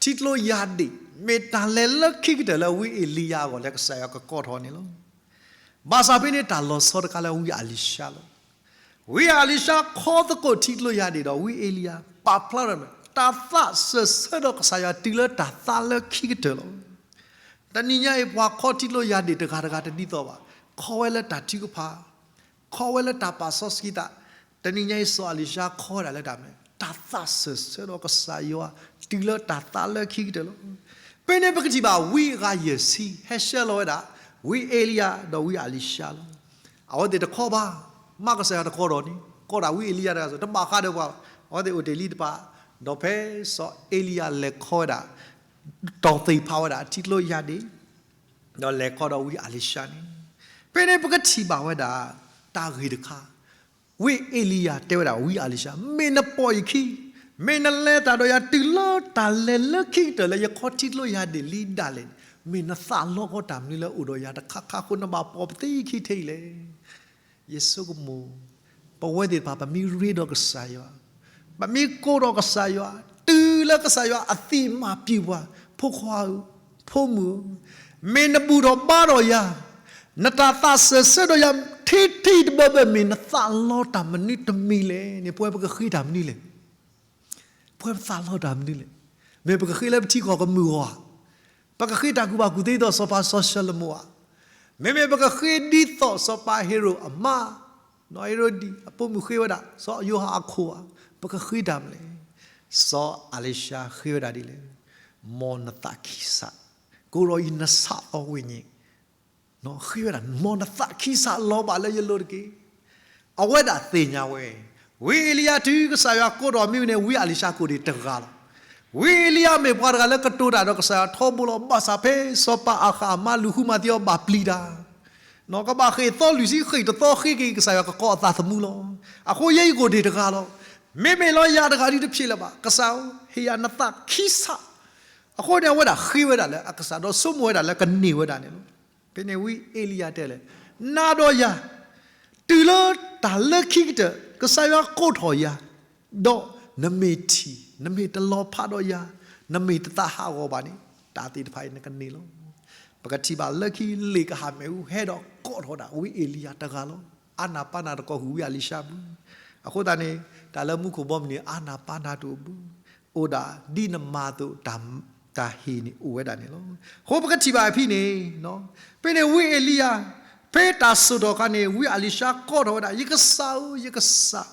ထံကျိယၢ်ဒ့ၣ် မ့ၢ်တၢ်လဲၤလၢခံကတၢၢ်လၢဝံအ့လံယၤအဂီၢ်လၢကစၢ်ယွၤကကိးထီၣ်န့ၣ်လီၤ. ဘၣ်ဆၣ်ဖဲန့ၣ်တၢ်လီၤဆီတခါလၢဝံအၤလံၤၡါလီၤ. ဝံအၤလံၤၡါခီသကိးထံကျိယၢ်ဒ့ၣ်ဒီးဝံအ့လံယၤ ပာ်ဖျါထီၣ်န့ၣ် တၢ်သးစၢၢ်ဆၢဒီးကစၢ်ယွၤတုၤလၢတၢ်သးလၢခံကတၢၢ်လီၤ. တနံၤညါအံၤပှၤခီထံကျိယၢ်ဒ့ၣ်တဂၤတဂၤတဒ်သိးဘၣ်, ခီဝဲလၢတၢ်ထုကဖၣ်, ခီဝဲလၢတၢ်ပာ်စီဆှံသး, တနံၤညါအံၤစီၤအၤလံၤၡါခီဝဲဒၣ်လၢတၢ်မနုၤလဲၣ်, တၢ်သးစၢၢ်ဆၢဒီးကစၢ်ယွၤ တုၤလၢတၢ်သးလၢခံကတၢၢ်လီၤ. ဖဲန့ၣ်ပကထံၣ်ဘၣ်ဝံအဂၤယဲၢ်ဆံ ဟဲဆှၢလီၤဝဲဒၣ် ဝံအ့လံယၤဒီးဝံအၤလံၤၡါလီၤ. အဝဲသ့ၣ်တခီဘၣ်, မ့ၢ်ကစၢ်ယွၤတခီထီၣ်န့ၣ် ခီဒၣ်ဝံအ့လံယၤတဂၤစ့ၢ် တဘၣ်ဃးဒီးပှၤဘၣ်, အဝဲသ့ၣ်အိၣ်တ့ၢ်လံတပၤ, ဒီးဖဲစီၤအ့လံယၤလဲၤခီဝဲဒၣ် တီၢ်သ့ၣ်ဖးဝဲဒၣ်ထံကျိယၢ်ဒ့ၣ်, ဒီးလဲၤခီဒီးဝံအၤလံၤၡါန့ၣ်, ဖဲန့ၣ်ပကထံၣ်ဘၣ်ဝဲဒၣ် တၢ်ဂ့ၢ်တခါ, ဝံအ့လံယၤတဲဝဲဒၣ်ဝံအၤလံၤၡါ, မ့ၢ်နပိာ်ယခံ, မ့ၢ်နလဲၤတၢ်ဒီးယၤတုၤလၢတၢ်လဲၤလၢခံကတၢၢ်လၢယခီထံကျိယၢ်ဒ့ၣ်လံဒၣ်လဲာ်န့ၣ်, မ့ၢ်နသးလီကီတၢ်မနုၤလၢအိၣ်ဒီးယၤတခါခါအဃိ နဘၣ်ပိာ်ပသံခံထဲအံၤလဲၣ်. ယဆိကမိၣ်, ပဝဲသ့ၣ်တဖၣ် ပမ့ၢ်ရ့ဒီးကစၢ်ယွၤ, ပမ့ၢ်ကိးဒီးကစၢ်ယွၤ, တုၤလၢကစၢ်ယွၤအသံၣ်မၤပျံၤပှၤ, ဖိခွါဧၢ, ဖိမုၣ်ဧၢ, မ့ၢ်နဘူၣ်ထီၣ်ဘါထီၣ်ယၤ, နတၢ်သးစၢၢ်ဆၢဒီးယၤ ထံထံတဘၢဘၢ မ့ၢ်နသးလီတၢ်မနုၤတမံၤလဲၣ်န့ၣ်, ပဝဲပကဃ့တၢ်မနုၤလဲၣ်. ပဝဲပသးလီတၢ်မနုၤလဲၣ်. မ့ၢ်ပကဃ့လၢပထံကီၢ်ကမုာ်ဂီၢ်ဧါ, ပကဃ့တၢ်ကူၣ်ဘၣ်ကူၣ်သ့ဒ်သိးစီၤပၤစီၤၡလိၤမိၣ်ဧါ, မ့မ့ၢ်ပကဃ့ဒ်သိးစီၤပၤဟ့ရိၣ်အမါ, နီၢ်ဟ့ရိၣ်ဒံၣ်အပိာ်မုၣ်ဃ့ဝဲဒၣ် စီၤယိၤဟၣ်အခိၣ်ဧါ, ပကဃ့တၢ်မနုၤလဲၣ်. စီၤအလံၤၡါဃ့ဝဲဒၣ်ဒ်လဲၣ်, မ်နသးခံစး, ကိးထီၣ်အံၤနဆးသီဝိညာဉ်, ဃ့ဝဲဒၣ် မ်နသးခံစးလီၤဘၣ်လၢယလိၤတက့ၢ်. အဝဲဒၣ်သ့ၣ်ညါဝဲ, ဝံအ့လံယၤတုၤကစၢ်ယွၤကိးထီၣ်မ့ၢ်ဝဲန့ၣ် ဝံအလံၤၡါကိၣ်ဒံးတဂၤလီၤ. ဝံအ့လံယၤမ့ၢ်ပှၤတဂၤလၢကတိၤတၢ်ဒီးကစၢ်ယွၤထီဘိလီၤ. ဘၣ်ဆၣ်ဖဲစီၤပၤအၤဃးအမါလူၤဃုမၤသံအီၤဘၣ်ပျံၤတၢ်, ကဘၣ်ဃ့ၢ်သီလွံၢ်ဆံ ဃ့ၢ်တသီဃ့က့ၤ ကစၢ်ယွၤကကိးအသးသမူလီၤ. အဃိယဲအံၤကိၣ်ဒံးတဂၤလီၤ. မ့မ့ၢ်လီၤယၤတဂၤဒ်တဖျ့လၢၤဘၣ်, ကစၢ်ဧၢ, ဟ့ၣ်ယၤနသးခံစး. အဃိန့ၣ် အဝဲဒၣ်ဃ့ဝဲဒၣ်လၢအကစၢ် ဒီးဆိကမိၣ်ဝဲဒၣ်လၢကန့ၢ်ဝဲဒၣ်န့ၣ်လီၤ. ဖဲန့ၣ်ဝံအ့လံယၤတဲလဲၣ်, နၤဒီးယၤ, တုၤလၢတၢ်လၢခံကတၢၢ် ကစၢ်ယွၤကိးထီၣ်ယၤ, ဒီးနမ့ၢ်ထံၣ် နမ့ၢ်တလီၤဖးဒီးယၤ, နမ့ၢ်တသးဟးဂီၤဘၣ်န့ၣ် တၢ်သ့ၣ်တဖၣ်အံၤနကန့ၢ်လီၤ. ပကထံၣ်ဘၣ်လၢခံလ့ၣ်ကဟၣ်မ့ၣ်အူဟဲဒီးကိးထီၣ်ဒၣ်ဝံအ့လံယၤတဂၤလီၤ. အါနၢ်ပၢ်နၢ်တကိးဟူးဝံအလံၤၡါဘၣ်. အဃိသတးန့ၣ် တၢ်လၢမူခိၣ်ဘီမုၢ်န့ၣ် အါနၢ်ပၢ်နၢ်တအိၣ်ဘၣ်. အိၣ်ဒၣ်ဒ်နမၤအသိး တၢ်ဟ့ၣ်န့ၣ်အိၣ်ဝဲဒၣ်န့ၣ်လီၤ. အဃိပကထံၣ်ဘၣ်ဖဲန့ၣ်, ဖဲန့ၣ်ဝံအ့လံယၤ, ဖဲတၢ်စိာ်ထီၣ်အခါန့ၣ် ဝံအလံၤၡါကိးထီၣ်ဝဲဒၣ် ယကစၢ်ဧၢ, ယကစၢ်.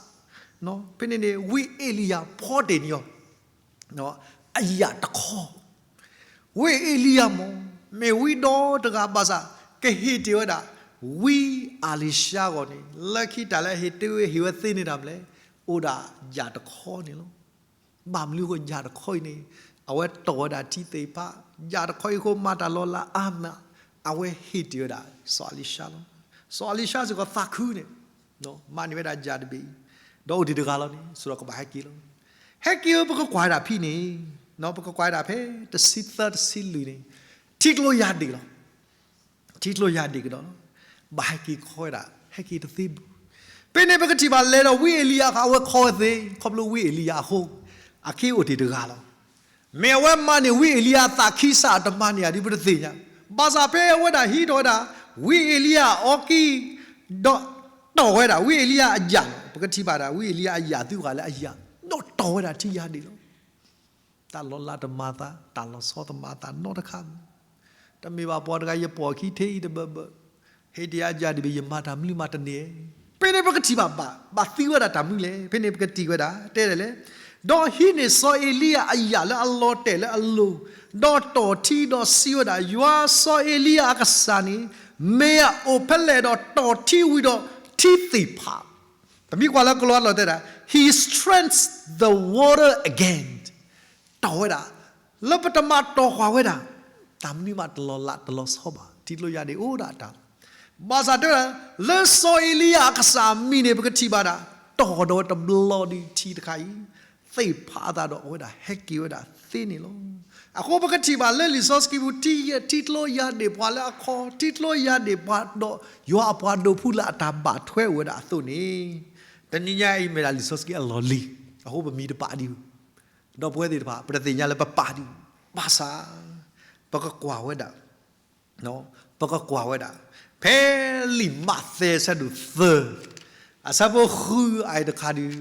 ဖဲန့ၣ်န့ၣ် ဝံအ့လံယၤဖီတ့ၢ်န့ၢ်အီၤ အယၣ်တခီ. ဝံအ့လံယၤမ့ၢ် မ့ၢ်ဝံဒီတဂၤဘၣ်ဆၣ် ကဟ့ၣ်တ့ၢ်ဝဲဒၣ် ဝံအလံၤၡါအဂီၢ်န့ၣ် လၢခံတၢ်လၢအဟ့ၣ်တ့ၢ်ဝဲဟ့ၣ်ဝဲသ့န့ၣ်တၢ်မနုၤလဲၣ်, အိၣ်ဒၣ်ယၣ်တခီန့ၣ်လီၤ. ဘၣ်မနုၤအဃိ ယၣ်တခီအံၤန့ၣ် အဝဲတီၢ်ဝဲဒၣ်ထံသ့ၣ်တဖၣ်, ယၣ်တခီအံၤအဃိမၤတၢ်လီၤလးအါမး, အဝဲဟ့ၣ်တ့ၢ်ဝဲဒၣ် စီၤအလံၤၡါလီၤ. စီၤအလံၤၡါစ့ၢ်ကီးသးခုန့ၣ် မၤန့ၢ်ဝဲဒၣ်ယၣ်တဘ့ၣ်အံၤ, ဒီးအိၣ်ဒံးတဂၤလီၤန့ၣ် ဆိးဒီးကဘၣ်ဟဲက့ၤလီၤ. ဟဲက့ၤဧၢ ပကကွၢ်ဝဲဒၣ်ဖဲန့ၣ်, ပကကွၢ်ဝဲဒၣ်ဖဲတဆံသၢတဆံလွံၢ်န့ၣ်, ထံကျိယၢ်ဒ့ၣ်လီၤ. ထံကျိယၢ်ဒ့ၣ်ကဒီးလီၤ. ဘၣ်ဟဲက့ၤခီဝဲဒၣ် ဟဲက့ၤတသ့ဘၣ်. ဖဲန့ၣ်ပကထံၣ်ဘၣ်လဲၤဒီးဝံအ့လံယၤအခါ အဝဲခီဝဲသ့ ခီဖျိဝံအ့လံယၤအဃိ, အခံအိၣ်တ့ၢ်တဂၤလီၤ. မ့ၢ်အဝဲမၤန့ၢ်ဝံအ့လံယၤအသးခံစး အတမၤန့ၢ်ဧါဒ်ပတသ့ၣ်ညါ, ဘၣ်ဆၣ်ဖဲအဝဲဒၣ်ဟံးထီၣ်ဝဲဒၣ် ဝံအ့လံယၤအီကံ, ဒီးတီၢ်ဝဲဒၣ်ဝံအ့လံယၤအယၣ်လီၤ. ပကထံၣ်ဘၣ်ဒၣ် ဝံအ့လံယၤအယၣ်သုဃာ်လၢအယၣ်, ဒီးတီၢ်ဝဲဒၣ်ထံယၢ်ဒ့ၣ်လီၤ. တၢ်လီၤလးတမၤသး, တၢ်လီၤဆီတမၤသးနီတခါ, တမ့ၢ်ဘၣ်ပှၤတဂၤ ယပိာ်အခံထဲအံၤတဘၢဘၢ, ဟ့ၣ်တ့ၢ်ယၤယၣ်ဒ့ၣ်ဘ့ၣ် ယမၤတၢ်မနုၤမးတန့ၢ်. ဖဲန့ၣ်ပကထံၣ်ဘၣ်ဘၣ်, ဘၣ်သံဝဲဒၣ်တၢ်မနုၤလဲၣ်. ဖဲန့ၣ်ပကထံၣ်ဝဲဒၣ် တဲဒ်လဲၣ်, ဒီးဟံးန့ၢ်စီၤအ့လံယၤအယၣ်လၢအလီၤတဲာ်လၢအလိၤ, ဒီးတီၢ်ထံဒီးစံးဝဲဒၣ်, ယွၤစီၤအ့လံယၤအကစၢ်န့ၣ် မ့ၢ်အအိၣ်ဖဲလဲၣ်ဒီးတီၢ်ထံဝံၤဒီးထံသ့ၣ်ဖး ပမ့ၢ်ကွၢ်လၢကလံးလီၤတဲဒၣ် He strengthens the water again, တီၢ်ဝဲဒၣ်, လၢပတမၤတီၢ်ဃာ်ဝဲဒၣ်, တၢ်မနုၤမးတလီၤလးတလီၤဆီဘၣ်, ထံကျိယၢ်ဒ့ၣ်အိၣ်ဒၣ်တၢ်လီၤ. ဘၣ်ဆၣ်တဲဝဲဒၣ်, လၢစီၤအ့လံယၤအကစၢ်အမံၤန့ၣ် ပကထံၣ်ဘၣ်ဒၣ်, တီၢ်ဒီးဝဲတဘျီဒီးထံတခါအံၤ သ့ၣ်ဖးအသးဒီးအဝဲဒၣ်ဟဲက့ၤဝဲဒၣ်သ့န့ၣ်လီၤ. အဃိပကထံၣ်ဘၣ်လၢလံာ်စီဆှံပူၤ ထံယဲၢ်ထံကျိယၢ်ဒ့ၣ်ပှၤလၢအခီ, ထံကျိယၢ်ဒ့ၣ်ပှၤဒီးယွၤအပှၤဒိးဖုလၢအတၢ်ဘၣ်ထွဲအိၣ်ဝဲဒၣ်အသိးန့ၣ်, တနံၤညါအံၤမ့ၢ်ဒၣ်လံာ်စီဆှံအလီၢ်လံၤ, အဃိပမံၤတပာ်ဒံးဘၣ်, ဒီပုၢ်ဝဲၢ်သ့ၣ်တဖၣ် ပတသ့ၣ်ညါလၢပပာ်ဒံးဘၣ်ဆၣ်, ပကကွၢ်ဝဲဒၣ် ပကကွၢ်ဝဲဒၣ်, ဖဲလံာ်မးသဲဆၢဒိၣ်သၢ, အဆၢဖိဃုအံၤတခါဒုး,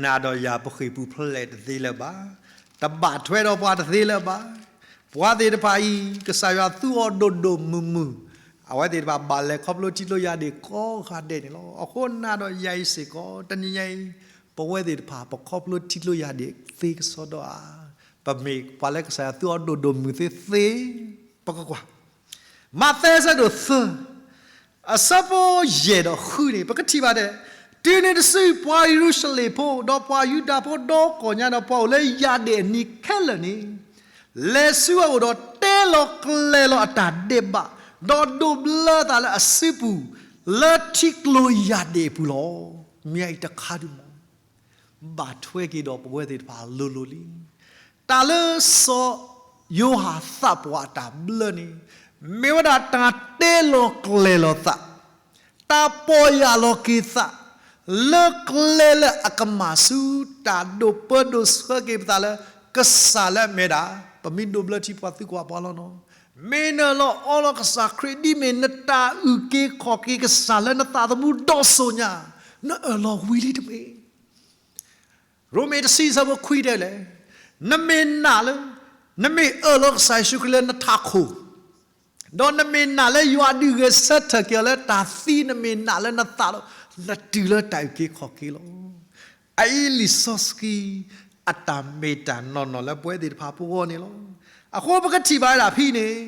နၤဒီးယၤပဃ့ၢ်ပူၤဖျဲးတသ့လၢၤဘၣ်, တဘၣ်ထွဲဒီးပှၤတသ့လၢၤဘၣ်. ပှၤသ့ၣ်တဖၣ်အံၤ ကစၢ်ယွၤသူအီၤဒိၣ်ဒိၣ်မုၢ်မုၢ်, အဝဲသ့ၣ်တဖၣ်ဘၣ်လဲၤခီဖျိထံကျိယၢ်ဒ့ၣ်ကိးဂၤဒဲးန့ၣ်လီၤ. အဃိနၤဒီးယၤအံၤစ့ၢ်ကီး တနံၤညါအံၤ ပဝဲသ့ၣ်တဖၣ် ပခီဖျိထံကျိယၢ်ဒ့ၣ်သ့ကစီဒီဧါ, ပမ့ၢ်ပှၤလၢကစၢ်ယွၤသူအီၤဒိၣ်ဒိၣ်မုၢ်သ့သ့, ပကကွၢ် မးသဲဆၢဒိၣ်သၢ, အဆၢဖိယဲၢ်ဒီးဃုန့ၣ် ပကထံၣ်ဘၣ်ဒၣ်, တုၤန့ၣ်တစု ပှၤယရူၤၡလ့ၣ်ဖိ ဒီးပှၤယူဒၤဖိဒီကိးညါ ဒီးပှၤအိၣ်လၢယၣ်ဒ့ၣ်အနံၤခဲလၢာ်န့ၣ် လဲၤဆူအအိၣ်ဒီးတဲလီၤကျဲၤလီၤအတၢ်ဒဲးဘး, ဒီးဒိးဘျၢသးလၢအစုပူၤ လၢထံကျိယၣ်ဒ့ၣ်အပူၤလီၤ. မ့ၢ်အံၤတခါဒုးမး ဘၣ်ထွဲက့ၤဒီးပဝဲသ့ၣ်တဖၣ်လိၤလိၤလံ. တၢ်လၢစီၤယိၤဟၣ်သးပှၢ်အတၢ်ဘျၢန့ၣ် မ့ၢ်ဝဲဒၣ်တၢ်တဲလီၤကျဲၤလီၤသး, တၢ်ပီၢ်ယၢ်လီၤက့ၤသး လၢကျဲလၢအကမၣ်ဆူတၢ်ဒိးပၢဒိးဆှၢက့ၤပသးလၢ ကစၢ်လၢအမ့ၢ်ဒၣ် ပမ့ၢ်ဒိးဘျၢထံပှၤသုကွၢ်ပှၤလီၤနီၤ, မ့ၢ်နၢၤလီၤအီလီၤကစၢ်ခရံာ် ဒ်မ့ၢ်နတၢ်အုၣ်က့ၤခီၣ်က့ၤကစၢ်လၢနသးသမူဒီးစိၤညါ, နအၢၣ်လီၤဝံၤလံတမ့ၢ်. ရိမ့ၤတဆံဆၢဖိခွံတဲလဲၣ်, နမ့ၢ်နာ်လၢ နမ့ၢ်အၢၣ်လီၤကစၢ်ယ့ၣ်ၡူးခရံာ်လၢနထးခိၣ်, ဒီးနမ့ၢ်နာ်လၢယွၤဒုးဂဲၤဆၢထၢၣ်က့ၤအီၤလၢတၢ်သံ, နမ့ၢ်နာ်လၢနသးဒီး, နတုၤလၢတၢ်အုၣ်က့ၤခီၣ်က့ၤလီၤ. အအံၤလံာ်စီဆှံ အတၢ်မ့ၢ်တၢ်နီၢ်နီၢ်လၢပဝဲသ့ၣ်တဖၣ်ပဂီၢ်န့ၣ်လီၤ. အဃိပကထံၣ်ဘၣ်ဝဲဒၣ်ဖဲန့ၣ်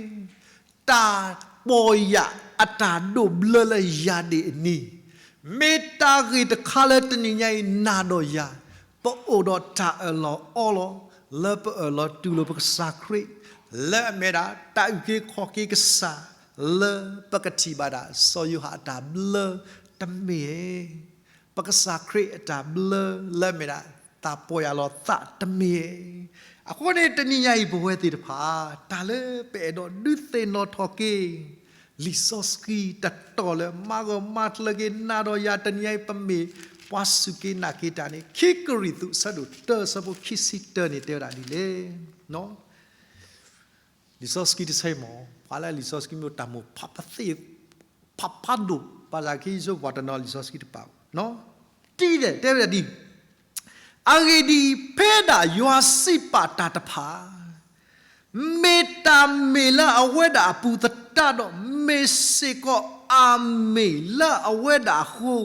တၢ်ပီၢ်ယၢ်အတၢ်ဒိးဘျၢလၢယၤဒ့ၣ်အနံၤ, မ့ၢ်တၢ်ဂ့ၢ်တခါလၢတနံၤညါအံၤနၤဒီးယၤ, ပအိၣ်ဒီးတၢ်အၢၣ်လီၤအီလီၤ, လၢပအၢၣ်လီၤတူၢ်လိာ်ပကစၢ်ခရံာ်, လၢအမ့ၢ်ဒၣ်တၢ်အုၣ်က့ၤခီၣ်က့ၤကစၢ်, လၢပကထံၣ်ဘၣ်ဒၣ်စီၤယိၤဟၣ်အတၢ်ဘျၢတမ့ၢ်ဧါ. ပကစၢ်ခရံာ်အတၢ်ဘျၢလၢအမ့ၢ်ဒၣ် တၢ်ပီၢ်ယၢ်လီၤသးတမ့ၢ်ဧါ. အဃိန့ၣ် တနံၤညါအံၤပဝဲသ့ၣ်တဖၣ် တၢ်လၢပအဲၣ်ဒိးဒုးသ့ၣ်နီၣ်ထီၣ်က့ၤ လံာ်စီဆှံတတီၤလၢမၤဂၢၢ်မၤကျၢၤက့ၤနၤဒီးယၤတနံၤညါအံၤ ပမ့ၢ်ပှၤစူၢ်က့ၤနာ်က့ၤတၢ်န့ၣ် ခံကရံၣ်သူး အဆၢဒိၣ်တၢ အဆၢဖိခံဆံတၢန့ၣ် တဲဝဲဒၣ်ဒ်လဲၣ်. လံာ်စီဆှံတဆၢအံၤမ့ၢ် ပှၤလၢလံာ်စီဆှံမ့ၢ်တၢ်မိၣ်ဖးပသ့ၣ် ဖးဖးဒိၣ် ဘၣ်ဆၣ်ခဲအံၤဆိပှၤတနီၤလံာ်စီဆှံတပာ်, တံၢ်ဒဲးတဲဝဲဒၣ်ဒ် အဂ့ၢ်ဒ်အံၤ, ဖဲဒၣ်ယွၤစံးပာ်တၢ်တဖၣ် မ့ၢ်တၢ်မ့ၢ်လၢအဝဲဒၣ်အပူၤသတးဒီး မ့ၢ်စ့ၢ်ကီးအၤမ့ၣ်လၢအဝဲဒၣ်အဃိ,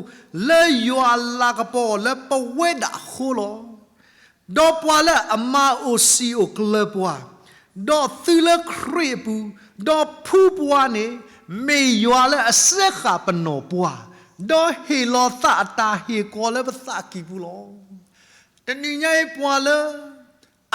လၢယွၤလၤကပီၤအီၤလၢပဝဲဒၣ်အဃိလီၤ. ဒီးပှၤလၢအမၤအိၣ်စံာ်အိၣ်ကျၢၤပှၤ, ဒီးသုလၢခရံာ်အပူၤ, ဒီးဖှူပှၤန့ၣ် မ့ၢ်ယွၤလၢအစဲဃာ်ပနီၢ်ပှၤ, ဒီးဟ့ၣ်လီၤသးအတၢ်ဟ့ၣ်ကီၤလၢပသးကံၢ်ပူၤလီၤ. တနံၤညါအံၤပှၤလၢ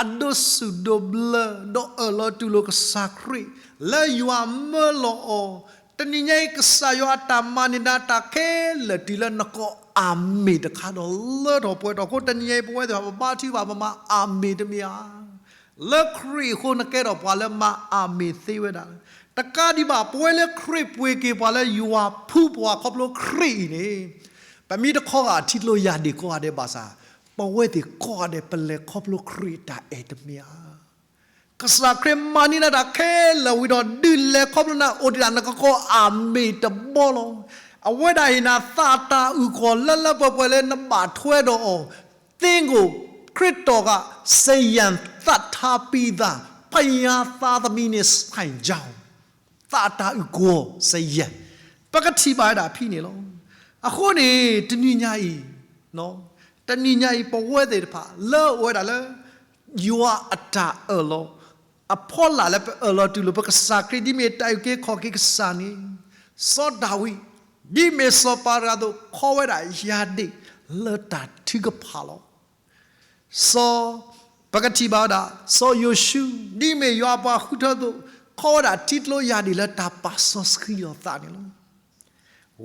အဒိးစူၢ်ဒိးဘျၢ ဒီးအၢၣ်လီၤတူၢ်လိာ်ကစၢ်ခရံာ် လၢယွၤမၢလီၤအီၤ, တနံၤညါအံၤကစၢ်ယွၤအတၢ်မၤန့ၢ်နၤတၢ်ခဲလၢာ်တုၤလၢနကိးအၤမ့ၣ်တခါဒီးလၢထီၣ်ပှဲၤထီၣ်အဃိ တနံၤညါအံၤပဝဲသ့ၣ်တဖၣ် ပဘါထုကဖၣ် ပမၤအၤမ့ၣ်တမ့ၢ်ဧါ. လၢခရံာ်အဃိနကဲထီၣ်ပှၤလၢမၤအၤမ့ၣ်သ့ဝဲဒၣ်လီၤ. တကးဒံးဘၣ် ပဝဲလၢခရံာ်ပှ့ၤက့ၤပှၤလၢယွၤဖှူပှၤခီဖျိခရံာ်အံၤန့ၣ် ပမ့ၢ်တခီဂာ်ထံကျိယၤဒ့ၣ်ကိးဂၤဒဲးဘၣ်ဆၣ် ပဝဲသ့ၣ်ကိးဂၤဒဲး ပလဲၤခီဖျိခရံာ်အတၢ်အဲၣ်တမ့ၢ်ဧါ. ကစၢ်ခရံာ်မၤန့ၢ်နၤတၢ်ခဲလၢာ်ဝံၤဒီး ဒုးလဲၤခီဖျိနၤ အိၣ်ဒံးဒၣ်နကကိးအၤမ့ၣ်တဘီလီၤ. အဝဲဒၣ်ဟ့ၣ်နၤသးတၢ်အုၣ်ကီၤလၢလၢပှဲၤပှဲၤလၢနဘၣ်ထွဲဒီးအီၤ, သ့ၣ်ကိၣ်ခရံာ်တီၣ်ဃာ် စယၣ်သးထါပံသး ဖယါသးသမံန့ၣ် စဲၣ်ကၠီ သးတၢ်အုၣ်ကီၤ စယၣ်, ပကထံၣ်ဘၣ်ဝဲဒၣ်ဖဲန့ၣ်လီၤ. အဃိန့ၣ် တနံၤညါအံၤ တနံၤညါအံၤ ပဝဲသ့ၣ်တဖၣ် လၢအဝဲဒၣ်လၢ ယွၤအတၢ်အၢၣ်လီၤ အဖီလာ်လၢပအၢၣ်လီၤတူၢ်လိာ်ပကစၢ်ခရံာ် ဒ်မ့ၢ်တၢ်အုၣ်က့ၤခီၣ်က့ၤကစၢ်န့ၣ်, စီၤဒၤဝံး ဒ်မ့ၢ်စီၤပၤတဂၤအသိး ခီဝဲဒၣ်ယၤဒ့ၣ်လၢတၢ်ထုကဖၣ်လီၤ. စီၤ, ပကထံၣ်ဘၣ်ဝဲဒၣ် စီၤယိၤၡူး ဒ်မ့ၢ်ယွၤအပှၤဃုထၢအသိး ခီဝဲဒၣ်ထံကျိယၤဒ့ၣ်လၢတၢ်ပာ်စီဆှံလီၤသးန့ၣ်လီၤ.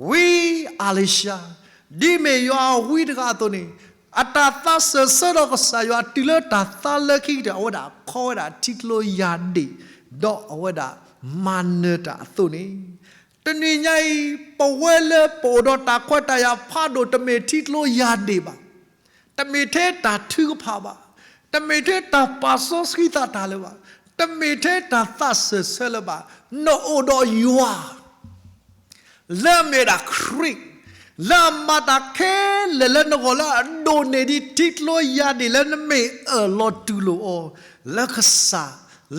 ဝံအၤလံၤၡါ ဒ်မ့ၢ်ယွၤအဝံတဂၤအသိးန့ၣ် အတၢ်သးစၢၢ်ဆၢဒီးကစၢ်ယွၤတုၤလၢတၢ်သါလၢခံကတၢၢ် အဝဲဒၣ်ခီဝဲဒၣ်ထံကျိယၤဒ့ၣ် ဒီးအဝဲဒၣ်မၤနၢၤတၢ်အသိးန့ၣ်, တနံၤညါအံၤ ပဝဲလၢပအိၣ်ဒီးတၢ်ခွဲးတၢ်ယာ်ဖးဒိၣ် တမ့ၢ်ထံကျိယၤဒ့ၣ်ဘၣ်, တမ့ၢ်ထဲတၢ်ထုကဖၣ်ဘၣ်, တမ့ၢ်ထဲတၢ်ပာ်စီဆှံသးတၢ်လၢၤဘၣ်, တမ့ၢ်ထဲတၢ်သးစၢၢ်ဆၢလၢၤဘၣ်, နအိၣ်ဒီးယွၤ လၢအမ့ၢ်ဒၣ်ခရံာ်, လၢအမၤတၢ်ခဲလၢာ်လၢနဂီၢ်လၢအဒိၣ်န့ၢ်ဒံးထံကျိယၤဒ့ၣ်လၢနမ့ၢ်အၢၣ်လီၤတူၢ်လိာ်အီၤ, လၢကစၢ်,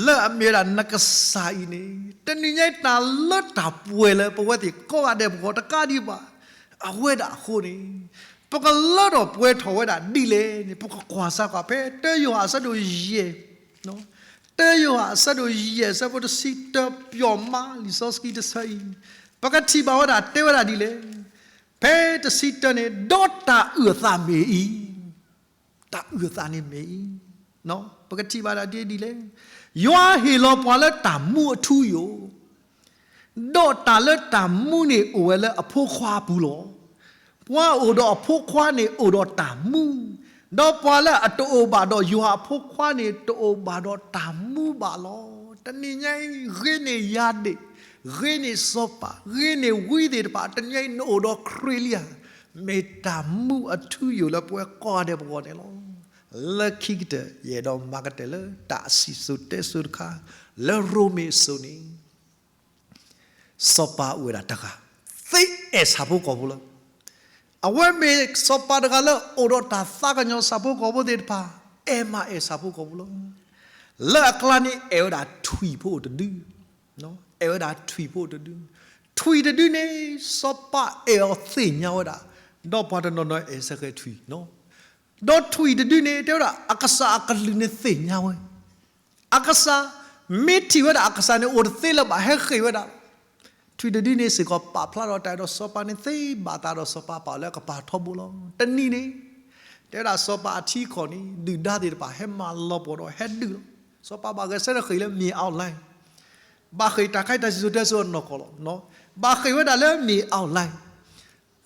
လၢအမ့ၢ်ဝဲဒၣ်နကစၢ်အံၤန့ၣ်, တနံၤညါအံၤတၢ်လၢတၢ်ပှဲၤလၢပဝဲသ့ၣ်ကိးဂၤဒဲးပဂီၢ်တကးဒံးဘၣ်, အဝဲဒၣ်အဃိန့ၣ်, ပကလၢထီၣ်ပှဲၤထီၣ်ဝဲဒၣ်ဒ်လဲၣ်န့ၣ် ပကကွၢ်စၢ်ကွၢ်ဖဲတၢယိၤဟၣ်အဆၢဒိၣ်ယဲၢ် တၢယိၤဟၣ်အဆၢဒိၣ်ယဲၢ်အဆၢဖိတဆံတၢ ပျီၢ်မးလံာ်စီဆှံတဆၢအံၤ, ပကထံၣ်ဘၣ်ဝဲဒၣ်တဲဝဲဒၣ်ဒ်လဲၣ်, ဖဲတဆံတၢန့ၣ် ဒီးတၢ်အုၣ်အသးမ့ၢ်အံၤ, တၢ်အုၣ်အသးန့ၣ်မ့ၢ်အံၤ, ပကထံၣ်ဘၣ်ဒၣ်ဒ်လဲၣ်, ယွၤဟ့ၣ်လီၤပှၤလၢတၢ်မူအထူအယိာ် ဒီးတၢ်လၢတၢ်မူန့ၣ်အိၣ်ဝဲလၢအဖိခွါအပူၤလီၤ. ပှၤအိၣ်ဒီးအဖိခွါန့ၣ်အိၣ်ဒီးတၢ်မူ, ဒီးပှၤလၢအတအိၣ်ဘၣ်ဒီးယွၤအဖိခွါန့ၣ် တအိၣ်ဘၣ်ဒီးတၢ်မူဘၣ်လီၤ. တနံၤညါအံၤ ဂ့ၤန့ၢ်ယၤဒ့ၣ်, ဂ့ၤန့ၢ်စီၤပၤ, ဂ့ၤန့ၢ်ဝံသ့ၣ်တဖၣ် တနံၤညါအံၤနအိၣ်ဒီးခရံာ်လံဧါ, မ့ၢ်တၢ်မူအထူအယိာ်လၢပဝဲကိးဂၤဒဲးပဂီၢ်န့ၣ်လီၤ. လၢခံကတၢၢ် ယအဲၣ်ဒိးမၤကတၢၢ်လၢတၢ်စံၣ်စိၤတဲစိၤတခါ, လၢရိမ့ၤအစိၤန့ၣ် စီၤပၤအိၣ်ဝဲဒၣ်တဂၤ, သ့အဲၣ်ဆၣ်ဖိကီၢ်ဖိလီၤ. အဝဲမ့ၢ်စီၤပၤတဂၤလၢအိၣ်ဒီးတၢ်သးကညီၤဆၣ်ဖိကီၢ်ဖိသ့ၣ်တဖၣ်, အဲၣ်မၤအဲၣ်ဆၣ်ဖိကီၢ်ဖိလီၤ. လၢအကျါန့ၣ် အဲၣ်ဝဲဒၣ်ထွံၣ်ဖိအိၣ်တဒု, အဲၣ်ဝဲဒၣ်ထွံၣ်ဖိအိၣ်တဒု, ထွံၣ်တဒုန့ၣ် စီၤပၤအဲၣ်အီၤသ့ၣ်ညါဝဲဒၣ်, ဒီးပှၤတနီၤနီၤအဲၣ်စ့ၢ်ကီးထွံၣ်, ဒီးထွံၣ်တဒုန့ၣ် တဲဝဲဒၣ်အကစၢ်အကလုၢ်န့ၣ်သ့ၣ်ညါဝဲ, အကစၢ် မ့ၢ်ထံၣ်ဝဲဒၣ်အကစၢ်န့ၣ်အိၣ်တသ့လၢၤဘၣ် ဟဲဃ့ၢ်ဝဲဒၣ်လီၤ. ထွံၣ်တဒုန့ၣ်စ့ၢ်ကီးပာ်ဖျါဒီးတၢ်အဲၣ်ဒီးစီၤပၤန့ၣ်သ့ဘၣ်အသးဒီးစီၤပၤပာ်အီၤလၢအကပၤထီဘိလီၤ. တနံၤန့ၣ် တဲဝဲဒၣ်စီၤပၤအထံအကီၢ်န့ၣ် ဒုၣ်ဒါသ့ၣ်တဖၣ် ဟဲမၤလီၤပှီၢ်ဒီးဟဲဒုးလီၤ. စီၤပၤဘၣ်ဂဲၤဆၢထၢၣ်ဃ့ၢ်လၢမ့ၢ်အီၣ်လဲၣ်, ဘၣ်ဃ့ၢ်တၢ်ခါအံၤတၢ်စံၣ်စိၤတဲစိၤအနီၢ်ကီၢ်လီၤ. ဘၣ်ဃ့ၢ်ဝဲဒၣ်လၢမ့ၢ်အီၣ်လဲၣ်,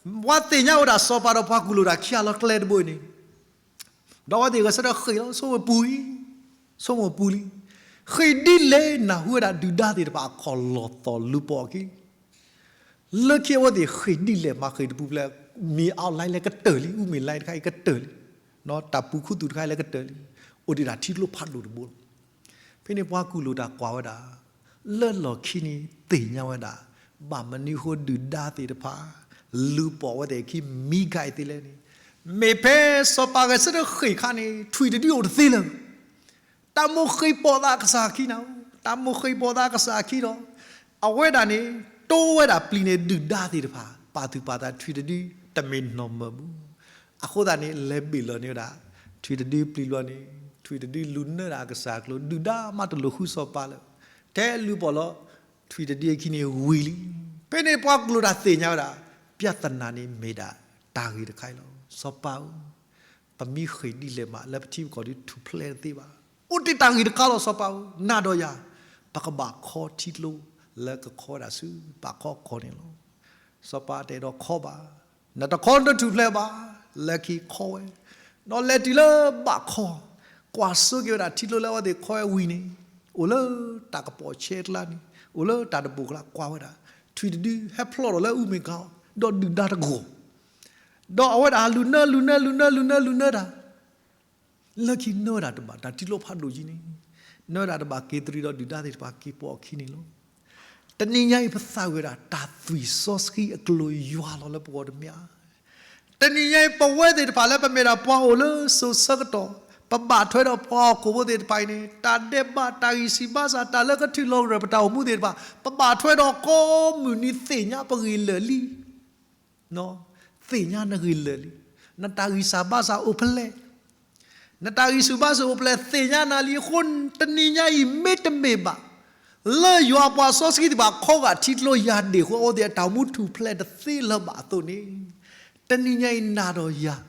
ပှၤသ့ၣ်ညါဝဲဒၣ်စီၤပၤဒီးပှၤကူၣ်လိာ်တၢ်ခံဂၤလၢကျဲတဘိအံၤန့ၣ် ဒီးအဝဲသ့ၣ်ဂဲၤဆၢထၢၣ်ဃ့ၢ်လီၤ, ဆိကမိၣ်ပူၤလံ, ဆိကမိၣ်ပူၤလံ, ဃ့ၢ်ဒ်လဲၣ်နၢ်ဟူဝဲဒၣ်ဒုၣ်ဒါသ့ၣ်တဖၣ်အခီၣ်လီၤသီၣ်လူၤပိာ်အခံ, လၢခံအဝဲသ့ၣ်ဃ့ၢ်ဒ်လဲၣ်မၤဃ့ၢ်တပူၤဖျဲး, မ့ၢ်အီၣ်လဲၣ်လၢကတၢၢ်လံ, အူမ့ၢ်လဲၣ်တခါအံၤကတၢၢ်လံ, တၢ်ပူၤခူသူၣ်တခါအံၤလၢကတၢၢ်လံ, အိၣ်ဒံးဒၣ်ထံကျိဖးဒိၣ်တဘိလီၤ. ဖဲန့ၣ်ပှၤကူၣ်လိာ်တၢ်ကွၢ်ဝဲဒၣ် လၢလီၢ်ခံန့ၣ်သ့ၣ်ညါဝဲဒၣ် ဘၣ်မနုၤဃိဒုၣ်ဒါသ့ၣ်တဖၣ် လူၤပိာ်ဝဲသ့ၣ်အခံမံခါအံၤသ့လဲၣ်န့ၣ်, မ့ၢ်ဖဲစီၤပၤဂဲၤဆၢထၢၣ်ဃ့ၢ်အခါန့ၣ် ထွံၣ်တဒုအိၣ်တသ့လၢၤ, တၢ်မိၣ်ဃ့ၢ်ပိာ်သးအကစၢ်အခံနၤ, တၢ်မိၣ်ဃ့ၢ်ပိာ်သးအကစၢ်အခံဒီး အဝဲဒၣ်န့ၣ် တိဝဲဒၣ်ပျံၤန့ၢ်ဒုၣ်ဒါသ့ၣ်တဖၣ် ပာ်သူၣ်ပာ်သးထွံၣ်တဒုတမ့ၢ်နီၢ်မၢၢ်ဘူး. အဃိသတးန့ၣ် လဲၤဘ့ၣ်လီၤန့ၢ်ဝဲဒၣ် ထွံၣ်တဒုပျံၤလီၤန့ၣ် ထွံၣ်တဒုလူၤနၢတၢ်အကစၢ်အကျိၤ ဒုၣ်ဒါမးတလိၣ်ဃုစီၤပၤလၢၤ, ထဲလူၤပိာ်လီၤ ထွံၣ်တဒုအခံန့ၣ်ဝံၤလံ. ဖဲန့ၣ်ပှၤကူၣ်လိာ်တၢ်သ့ၣ်ညါဝဲဒၣ် ပြဿနာန့ၣ်မ့ၢ်ဒၣ်တၢ်ဂ့ၢ်တခါအံၤလီၤ. စီၤပၤဧၢ, ပမ့ၢ်ဃ့ၢ်ဒ်လဲၣ်မး လၢပထံပကီၢ်ဒုးထူၣ်ဖျဲးတသ့ဘၣ်. အိၣ်တ့ၢ်တၢ်ဂ့ၢ်တခါလီၤ စီၤပၤဧၢ, နၤဒီးယၤ ပကဘၣ်ခီထံကျိလၢကခီဝဲဒၣ်ဆူ ဘးခီကီၢ်န့ၣ်လီၤ. စီၤပၤတအဲၣ်ဒိးခီဘၣ်, နတခီနတထူၣ်ဖျဲးဘၣ်, လၢခံခီဝဲ, ဒီးလဲၤတုၤလၢဘးခီ, ကွၢ်ဆိက့ၤဝဲဒၣ်ထံကျိလၢအဝဲသ့ၣ်ခီဝဲဝံၤန့ၣ်, အိၣ်လၢတၢ်ကပီၤဆဲအကျါန့ၣ်, အိၣ်လၢတၢ်တဘိၣ်ကျါကွၢ်ဝဲဒၣ်, ထွံၣ်တဒုဟဲဖျိးထီၣ်လၢအူမ့ၢ်ကီၢ်, ဒီးဒုၣ်ဒါတဂီၢ် ဒီးအဝဲဒၣ်လူၤနၢ လူၤနၢ လူၤနၢ လူၤနၢ လူၤနၢတၢ်, လၢခံနၢဝဲဒၣ်တဘၣ် တၢ်ထံကျိဖးဒိၣ်ကံန့ၣ်, နၢဝဲဒၣ်တဘၣ်က့ၤတရံးဒီးဒုၣ်ဒါသ့ၣ်တဖၣ်က့ၤပိာ်အခံန့ၣ်လီၤ. တနံၤညါအံၤ ပသးဝံၣ်ဝဲဒၣ်တၢ်သွံၣ်စီဆှံအကျိၤယွၤလီၤလၢပဂီၢ်တမံၤဧါ. တနံၤညါအံၤ ပဝဲသ့ၣ်တဖၣ်လၢပမ့ၢ်ဒၣ်ပှၤအိၣ်လၢစိၤဆၢကတီၢ်, ပဘၣ်ထွဲဒီးပှၤဟီၣ်ခိၣ်ဖိသ့ၣ်တဖၣ်အံၤန့ၣ် တၢ်ဒဲးဘး တၢ်ဂံၢ်ဆူၣ်ဘါစၢ် တၢ်လၢကထုးလီၤကရၢၢ်ပတၢ်အိၣ်မူသ့ၣ်တဖၣ် ပဘၣ်ထွဲဒီးကိးမုၢ်နံၤသ့ၣ်ညါပဂ့ၢ်လၢာ်လံ သ့ၣ်ညါနဂ့ၢ်လၢာ်လံ. နတၢ်ဂံၢ်စၢ်ဘါစၢ်အိၣ်ဖဲလဲၣ်, နတၢ်ဂံၢ်ဆူၣ်ဘါစၢ်အိၣ်ဖဲလဲၣ် သ့ၣ်ညါနၤလံအဃိ တနံၤညါအံၤမ့တမ့ၢ်ဘၣ် လၢယွၤအပှၤစီဆှံသ့ၣ်တဖၣ်ခီဂာ်ထံကျိယၤဒ့ၣ်အဃိ အဝဲသ့ၣ်အတၢ်အိၣ်မူထူၣ်ဖျဲးတသ့လၢၤဘၣ်အသိးန့ၣ်, တနံၤညါအံၤနၤဒီးယၤ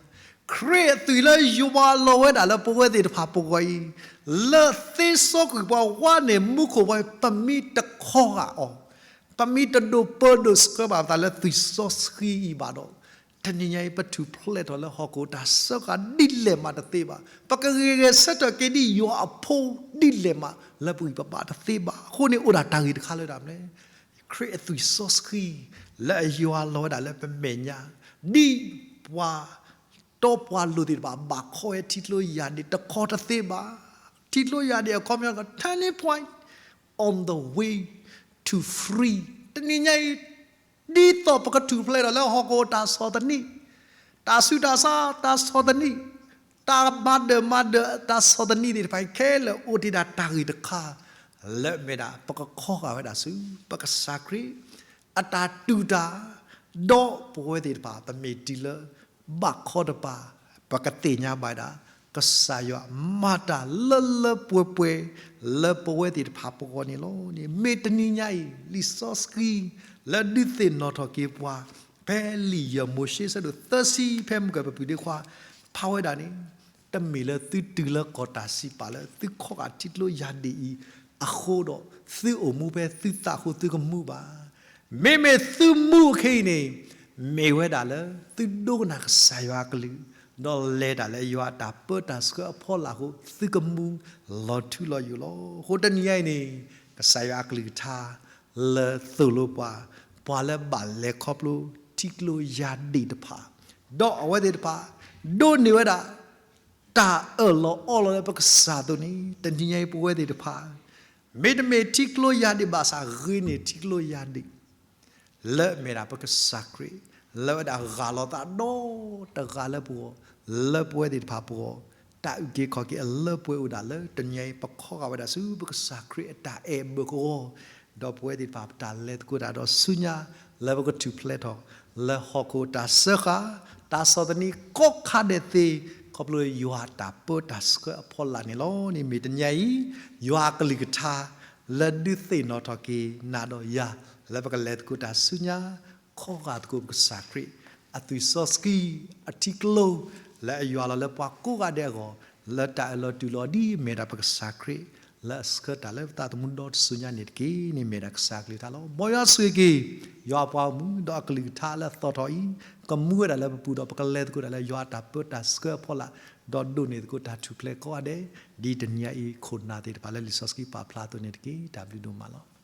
ခရံာ်အသွံၣ်လၢယွၤလီၤဝဲဒၣ်လၢပဝဲသ့ၣ်တဖၣ်ပဂီၢ်အံၤ, လၢသ့စီကွံာ်ပှၤဝါန့ၣ်မူခိၣ်ပှၤ ပမ့ၢ်တခီဂာ်အီၤ, ပမ့ၢ်တဒိးပၢဒိးဆှၢဘၣ်ပသးလၢသွံၣ်စီဆှံအံၤဘၣ်ဒီး, တနံၤညါအံၤ ပထူၣ်ဖျဲးထီၣ်လၢဟီၣ်ခိၣ်တၢ်စၢဃာ်ဒ်လဲၣ်မးတသ့ဘၣ်. ပကဂ့ၤဂဲၤဆၢထၢၣ်က့ၤဒ်ယွၤအဖိဒ်လဲၣ်မး လၢပဂံၢ်ပဘါတသ့ဘၣ်. အဃိန့ၣ်အိၣ်ဒၣ်တၢ်ဂ့ၢ်တခါလၢဒၣ်မနုၤလဲၣ်, ခရံာ်အသွံၣ်စီဆှံ လၢအယွၤလီၤဝဲဒၣ်လၢပမဲာ်ညါ, ဒ်ပှၤ တီပှၤလိၤသ့ၣ်တဖၣ် ဘၣ်ခီဝဲထံကျိယၤဒ့ၣ် တခီတသ့ဘၣ်. ထံကျိယၤဒ့ၣ်အခီပညီ turning point on the way to free. တနံၤညါအံၤ ဒ်သိးပကထူၣ်ဖျဲးထီၣ်လၢဟီၣ်ခိၣ်တၢ်ဆီၣ်သနံး, တၢ်ဆူးတၢ်ဆါတၢ်ဆီၣ်သနံး, တၢ်မၤဒၢၣ်မၤဒၢၣ်တၢ်ဆီၣ်သနံးသ့ၣ်တဖၣ်အံၤ ခဲလၢာ်အိၣ်တ့ၢ်ဒၣ်တၢ်ဂ့ၢ်တခါ လၢအမ့ၢ်ဒၣ် ပကခီဂာ်ဝဲဒၣ်ဆူ ပကစၢ်ခရံာ် အတၢ်တူၢ်တၢ်, ဒီးပဝဲသ့ၣ်တဖၣ် ပမ့ၢ်တုၤလၢ ဘးခီတပၤ ပကသ့ၣ်ညါဘၣ်ဒၣ် ကစၢ်ယွၤမၤတၢ်လၢလၢပှဲၤပှဲၤ လၢပဝဲသ့ၣ်တဖၣ်ပဂီၢ်န့ၣ်လီၤ. မ့ၢ်တနံၤညါအံၤ လံာ်စီဆှံ လၢဒုးသ့ၣ်နီၣ်ထီၣ်က့ၤပှၤ ဖဲလံာ်ယဲၢ်မိၤၡ့ဆၢဒိၣ်သၢဆံ ဖဲမုၢ်ကပၤပုၢ်ဒ့ခွါ ဖးဝဲဒၣ်န့ၣ်, တမ့ၢ်လၢသုတုၤလၢကီၢ်တၢ်စံးပာ်လၢသုခီဂာ်ထံကျိယၤဒ့ၣ်အံၤအဃိဒီး သုအိၣ်မူဖဲသုသးဃိသုကမူဘၣ်. မ့မ့ၢ်သုမူအခဲအံၤန့ၣ် မ့ၢ်ဝဲဒၣ်လၢသုဒိကနၣ်ကစၢ်ယွၤအကလုၢ်, ဒီးလဲၤတၢ်လၢယွၤအတၢ်ပၢတၢ်ဆှၢအဖီလာ်အဃိ သုကမူလီၤထူလီၤယိာ်လီၤ. အဃိတနံၤညါအံၤန့ၣ် ကစၢ်ယွၤအကလုၢ်ကထါ လၢသိၣ်လိပှၤ ပှၤလၢဘၣ်လဲၤခီဖျိထံကျိယၤဒ့ၣ်တဖၣ်, ဒီးအဝဲသ့ၣ်တဖၣ် ဒိးန့ၢ်ဝဲဒၣ် တၢ်အၢၣ်လီၤအီလီၤလၢပကစၢ်အသိးန့ၣ် တနံၤညါအံၤပဝဲသ့ၣ်တဖၣ် မ့တမ့ၢ်ထံကျိယၤဒ့ၣ်ဘၣ်ဆၣ် ဂ့ၤန့ၢ်ထံကျိယၤဒ့ၣ် လၢအမ့ၢ်ဒၣ်ပကစၢ်ခရံာ် လၢအဝဲဒၣ်ဂၢ်လီၤသးဒီတဂၤလၢပဂီၢ်, လၢပဝဲသ့ၣ်တဖၣ်ပဂီၢ်, တၢ်အုၣ်က့ၤခီၣ်က့ၤအလၢပှဲၤအိၣ်ဒၣ်လၢတနံၤအံၤ ပခီဂာ်ဝဲဒၣ်ဆူပကစၢ်ခရံာ်အတၢ်အဲၣ်ဘၢၣ်ကဝီၤ, ဒီးပဝဲသ့ၣ်တဖၣ်ပတၢ်လဲၤသကိးတၢ်ဒီးဆူညါ လၢပကထူၣ်ဖျဲးထီၣ် လၢဟီၣ်ခိၣ်တၢ်စၢဃာ် တၢ်ဆီၣ်သနံးကိးခါဒဲးသ့, ခီဖျိယွၤအတၢ်ပၢတၢ်ဆှၢအဖီလာ်န့ၣ်လီၤ. န့ၣ်မ့ၢ်တနံၤအံၤ ယွၤအကလုၢ်ကထါ လၢဒုးသ့ၣ်နီၣ်ထီၣ်က့ၤနၤဒီးယၤ လၢပကလဲၤသကိးတၢ်ဆူညါ ခီဂာ်သကိးပကစၢ်ခရံာ် အသွံၣ်စီဆှံ အထံကျိ လၢအယွၤလီၤလၢပှၤကိးဂၤဒဲးအဂီၢ်, လၢတၢ်အၢၣ်လီၤတူၢ်လီၤဒ်အမ့ၢ်ဒၣ်ပကစၢ်ခရံာ် လၢအဆှၢတၢ်လၢပသးသမူဒီတစုညါန့ၣ်တက့ၢ်. န့ၣ်မ့ၢ်ဒၣ်ကစၢ်အကလုၢ်ကထါလီၤ. မ်ယွၤဆိၣ်ဂ့ၤက့ၤ ယွၤအပှၤဂီၢ်မုၢ် ဒီးအကလုၢ်ကထါလၢအသီၣ်ထီၣ်အံၤ ကမူဝဲဒၣ်လၢပပူၤဒီး ပကလဲၤသကိးတၢ်လၢယွၤအတၢ်ပၢတၢ်ဆှၢအဖီလာ်, ဒီးဒိးန့ၢ်သကိးတၢ်ထူၣ်ဖျဲးကိးဂၤဒဲး ဒ်တနံၤအံၤခိၣ်နၢ်သ့ၣ်တဖၣ်လၢလံာ်စီဆှံပာ်ဖျါအသိးန့ၣ်တက့ၢ်. တၢ်ဘျုးဒိၣ်မးလီၤ.